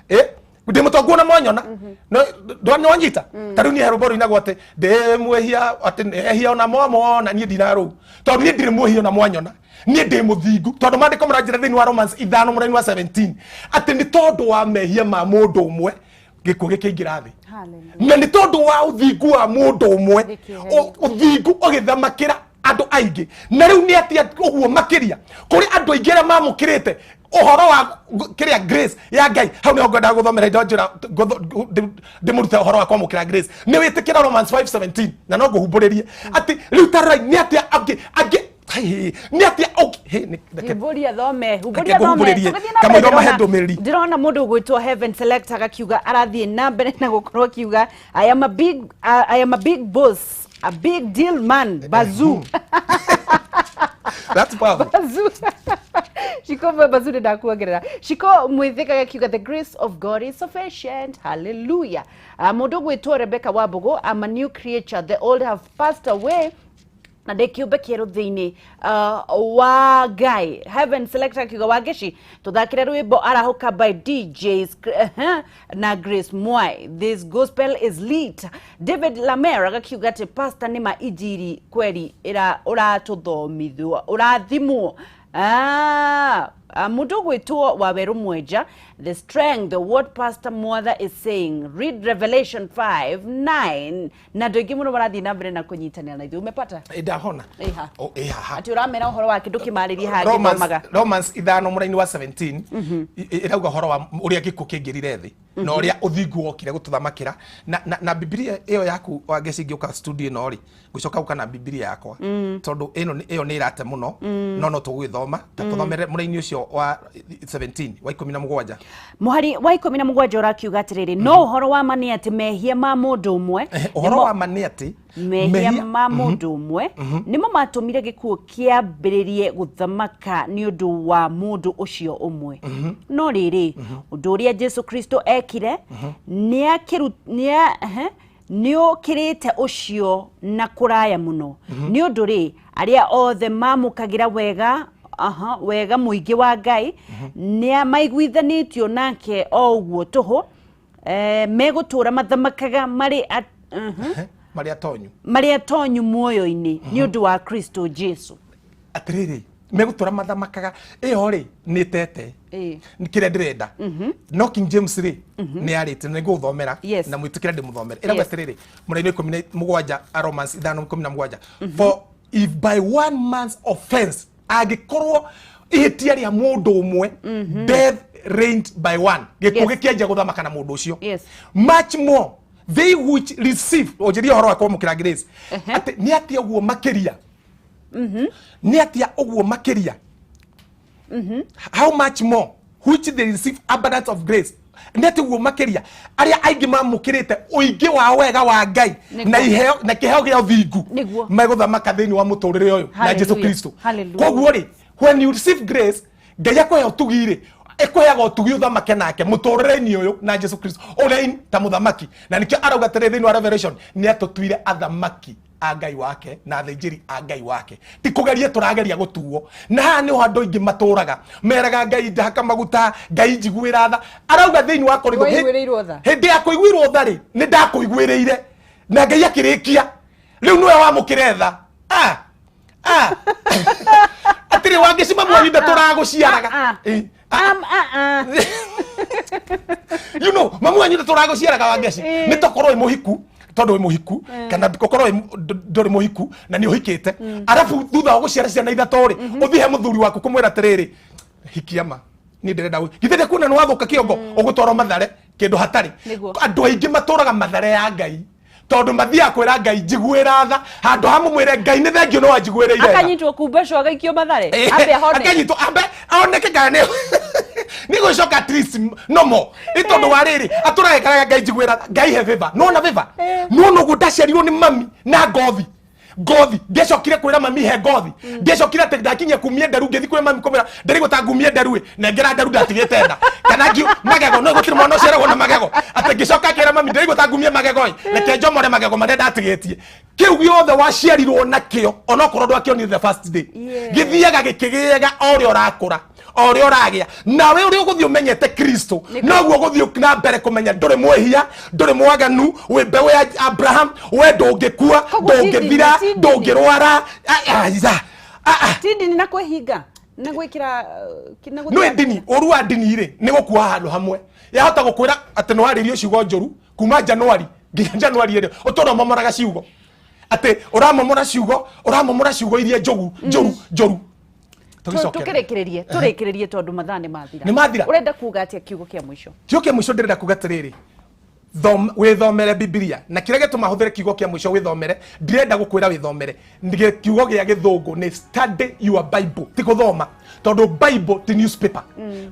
S1: Ĩ ndĩ mũtongu ona mwanyona. No nĩwanyita? Ta rĩu niĩ he rwĩmbo rũinagwo atĩ ndĩ mwĩhia, atĩ ehia ona mwamona. Niĩ ndinarũu tondũ niĩ ndirĩ mwĩhia ona mwanyona. Niĩ ndĩ mũthingu, tondũ maandĩko maranjĩra thĩinĩ wa Romans 5 mũraini wa 17 atĩ nĩ tondũ wa mehia ma mũndũ ũmwe gĩkuũ gĩkĩingĩra thĩ, na nĩ tondũ wa ũthingu wa mũndũ ũmwe ũthingu ũgĩthamakĩra andũ aingĩ. Na rĩu nĩ atĩa ũguo makĩria kũrĩ andũ aingĩ arĩa mamũkĩrĩte ũhoro wa kĩrĩa grace ya Ngai? Hau nĩho ngwendaga gũthomera indo njĩra ndĩmũrute ũhoro wa kwamũkĩra grace. Nĩ wĩtĩkĩra Romans 5:17, na no ngũhumbũrĩrie atĩ rĩu tarorai nĩ atĩa angĩ angĩ hĩ, nĩ atĩa ũngĩ hĩ,
S2: Humbũria thome, humbũria
S1: Reke
S2: thome.
S1: ngũhumbũrĩrie.
S2: Tũgĩthiĩ na
S1: Kamũira
S2: mbere,
S1: mahe ndũmĩrĩri.
S2: Ndĩrona mũndũ ũgwĩtwo Heaven Select agakiuga, arathiĩ na mbere na gũkorwo akiuga, I am a big boss, a big deal man, bazoo."
S1: That's powerful.
S2: Bazoo. Shiko, bazoo nĩ ndakuongerera. Shiko Mwithika agakiuga, "The grace of God is sufficient, hallelujah." Mũndũ ũgwĩtwo Rebecca Wambugu, "I'm a new creature, the old have passed away," na ndĩ kĩũmbe kĩerũ thĩinĩ wa Ngai. Heaven Selector akiuga, "Wangeci, tũthakĩre rwĩmbo Arahũka by DJs na Grace Mwai. This gospel is lit." David Lamer agakiuga atĩ, "Pastor, nĩ ma injiri kweri ũratũthomithio, ũrathimwo." Mũndũ ũgwĩtwo Wawerũ Mwenja, "The strength of what Pastor Mwatha is saying, read Revelation 5 9." Na andũ aingĩ mũno marathiĩ na mbere na kũnyitanĩra na ithuĩ. Umepata?
S1: Ĩ, ndahona.
S2: Ĩha.
S1: O, ĩ haha.
S2: Atĩ ũramera ũhoro wa kĩndũ kĩmarĩrie haha
S1: Romans,
S2: ngĩthomaga.
S1: Romans 5 mũraini wa 17 ĩrauga ũhoro wa ũrĩa gĩkuũ kĩingĩrire thĩ na ũrĩa ũthingu wokire gũtũthamakĩra. Na Bibilia ĩyo yaku, Wangeci, ngĩũka studio ĩno rĩ, ngũcoka gũka na Bibilia yakwa tondũ ĩno ĩyo nĩ ĩrate mũno, no tũgũgĩthoma ta tũthomere mũraini ũcio wa 17, wa 17.
S2: Mũhari wa 17 ũrakiuga atĩrĩrĩ, no ũhoro wa ma nĩ atĩ mehia ma mũndũ ũmwe
S1: Ũhoro wa ma nĩ atĩ
S2: mehia ma mũndũ ũmwe nĩmo matũmire gĩkuũ kĩambĩrĩrie gũthamaka nĩ ũndũ wa mũndũ ũcio ũmwe. No rĩrĩ, ũndũ ũrĩa Jesu Kristo ekire nĩũkĩrĩte ũcio na kũraya mũno. Nĩ ũndũ rĩ, arĩa othe mamũkagĩra wega, wega mũingĩ wa Ngai nĩ maiguithanĩtio nake o ũguo tũhũ, megũtũũra mathamakaga marĩ
S1: Marĩa tonyu.
S2: Marĩ atonyu muoyo-inĩ nĩ ũndũ wa Kristo Jesu.
S1: Atĩrĩrĩ, megũtũra mathamakaga. Ĩyo rĩ nĩ tete kĩrĩa ndĩrenda, no King James rĩ nĩ arĩte na nĩngũgũthomera na mwĩtĩkĩra ndĩmũthomere. Ĩrauga atĩrĩrĩ, mũraini wa 17 a Romans 5:17, "For if by one man's offense," angĩkorwo ihĩtia rĩa mũndũ ũmwe, "death reigned by one," gĩkuũ gĩkĩanjia gũthamaka na mũndũ ũcio, "much more they which receive," ũnjĩrie ũhoro wa kwamũkĩra grace, atĩ nĩ atĩa ũguo makĩria, nĩ atĩa ũguo makĩria, "how much more which they receive abundance of grace," nĩ atĩ ũguo makĩria arĩa aingĩ mamũkĩrĩte ũingĩ wa wega wa Ngai na iheo na kĩheo gĩa ũthingu megũthamaka thĩinĩ wa mũtũrĩre ũyũ na Jesu Kristo. Koguo rĩ, when you receive grace, Ngai akũhe ũtugi rĩ, ĩkũheaga ũtugi ũthamake nake mũtũrĩre-inĩ ũyũ na Jesu Kristo ũrĩa ta mũthamaki. Na nĩkĩo arauga atĩrĩ thĩinĩ wa Revelation, nĩ atũtuire athamaki a Ngai wake na athĩnjĩri a Ngai wake. Ti kũgeria tũrageria gũtuo. Na haha nĩho andũ aingĩ matũraga meraga Ngai, ndahaka maguta, Ngai njiguĩra tha. Arauga thĩinĩ wa Korintho,
S11: Waiguĩrĩirwo tha.
S1: Hĩndĩ ya kũiguĩrwo tha rĩ, nĩ ndakũiguĩrĩire na Ngai akĩrĩkia. Rĩu nĩwe wamũkĩre tha. Ah, ah. Atirĩ Wangeci mamu wanyu ndatũragũciaraga. You know, mamu wanyu ndatũragũciaraga Wangeci. Nĩ tokorwo wĩ mũhiku tondũ wĩ mũhiku kana ũkorwo ndũrĩ mũhiku na nĩ ũhikĩte arabu thutha wa gũciara ciana ithatũ rĩ ũthiĩ he mũthuri waku kũmwĩra atĩrĩrĩ hikia ma niĩ ndĩrenda githĩ ndĩkuona nĩ wathũka kĩongo ũgũtwarwo Mathare kĩndũ hatarĩ. Andũ aingĩ matũraga Mathare ya Ngai tondũ mathiaga kwĩra Ngai njiguĩra tha handũ ha mũmwĩre Ngai nĩ thengio no anjiguĩrĩire tha.
S2: Akanyitwo kumbecwo agaikio Mathare ambe ahone.
S1: Akanyitwo ambe aoneke kana nĩ gũcoka at least no more nĩ tondũ wa rĩrĩ atũraga Ngai njiguĩra Ngai he favor nona favor nona ũguo ndaciarirwo nĩ mami na ngothi ngothi ndiacokire kwira mami he ngothi ndiacokire ati ndakinyia kumia nderu ngithi kwira mami kumira ndirigwo ta ngumie nderu nengera nderu ndatigite nda kana ngi magego no gutiri mwana uciaragwo na magego ati ngicoka kira mami ndirigwo ta ngumie magego reke njomore magego maria ndatigitie kiu giothe waciarirwo nakio onokorwo ndwakionire the first day githiaga gikigiaga o uria urakura o uria uragia nawe uria uguthii umenyete Kristo noguo uguthii na mbere kumenya nduri mwihia nduri mwaganu wi mbeũ ya Abraham we ndungikua ndungithira ndungirwara
S2: ti ndini na kwihinga na gwikira na
S1: no ndini uru wa ndini ri ni gukua handu hamwe yahota gukwira ati no waririo ciugo njuru kuma Januari nginya Januari ri utura momoraga ciugo ati uramomora ciugo iria njogu njoru njoru
S2: tukirikirie turikiririe tondu mathaa ni mathira
S1: ni mathira
S2: urenda kuga atia kiugo kia mwisho
S1: kiugo kia mwisho ndirenda kuga atiriri withomere Biblia na kiria gituma huthere kiugo kia mwisho withomere ndirenda gukwira withomere kiugo gia githungu ni study your Bible ti kuthoma tondu Bible ti newspaper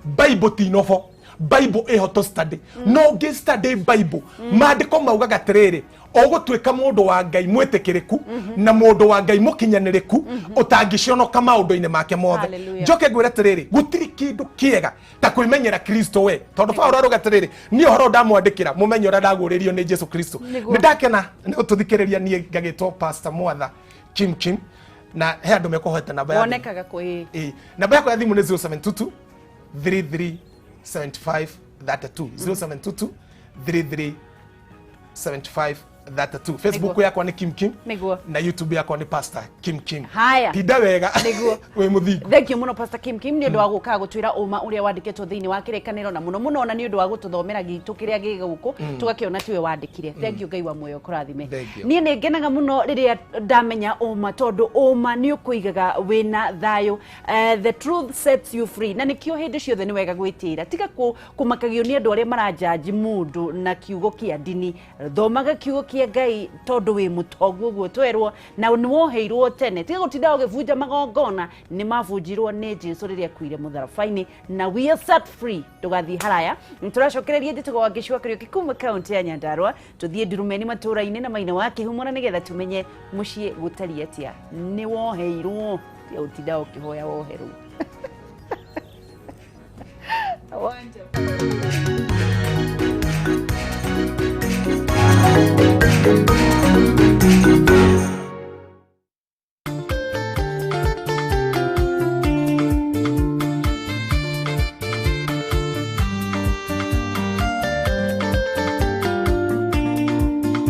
S1: Bible ti novel Bible iho to study no ngi study Bible maandiko maugaga atiriri ũgũtuĩka mũndũ wa Ngai mwĩtĩkĩrĩku na mũndũ wa Ngai mũkinyanĩrĩku ũtangĩconoka maũndũ-inĩ make mothe. Njoke ngwĩre atĩrĩrĩ gũtirĩ kĩndũ kĩega ta kwĩmenyera Kristo we tondũ Paũlũ arauga atĩrĩrĩ niĩ ũhoro ndamwandĩkĩra mũmenye ũrĩa ndagũrĩrio nĩ Jesu Kristo. Nĩ ndakena nĩ gũtũthikĩrĩria niĩ ngagĩtwo Pastor Mwatha Kim Kim na he andũ mekũhoete namba ya
S2: wonekaga kũ
S1: ĩ namba yakwa ya thimũ nĩ 0722 33 75 32 0722 33 75 32. Facebook yakwa ni Kim Kim na YouTube yakwa ni Pastor Kim Kim.
S2: Haya.
S1: Tinda wega.
S2: Niguo.
S1: We muthingu.
S2: Thank you muno Pastor Kim Kim ni undu wa guka gutwira uma uria wandikitwo thiini wa kirikaniro na muno muno ona ni undu wa gututhomera gitu kiria gi guku tugakiona tiwe wandikire. Thank you Ngai wa muoyo kurathime. Ni ni ngenaga muno riria ndamenya uma tondu uma ni ukuigaga wina thayo. The truth sets you free. Na nikio hindi ciothe ni wega gwitira. Tiga kumakagio ni andu aria marajaji mundu na kiugo kia ndini. Thomaga kiugo kia Ngai tondu wi mutongu uguo twerwo na ni woheirwo tene tiga gutinda ugibunja magongona ni mabunjirwo ni Jesu riria akuire mutharabaini na we are set free. Ndugathie haraya turacokereria njitugo wa Ngĩcua Kariũki kuma kaunti ya Nyandarua tuthie Ndurumeni matura-ini na maina wa Kĩhumo na nigetha tumenye muciĩ gũtariĩ atia. Ni woheirwo tiga gutinda ukihoya woherwo. Wanja.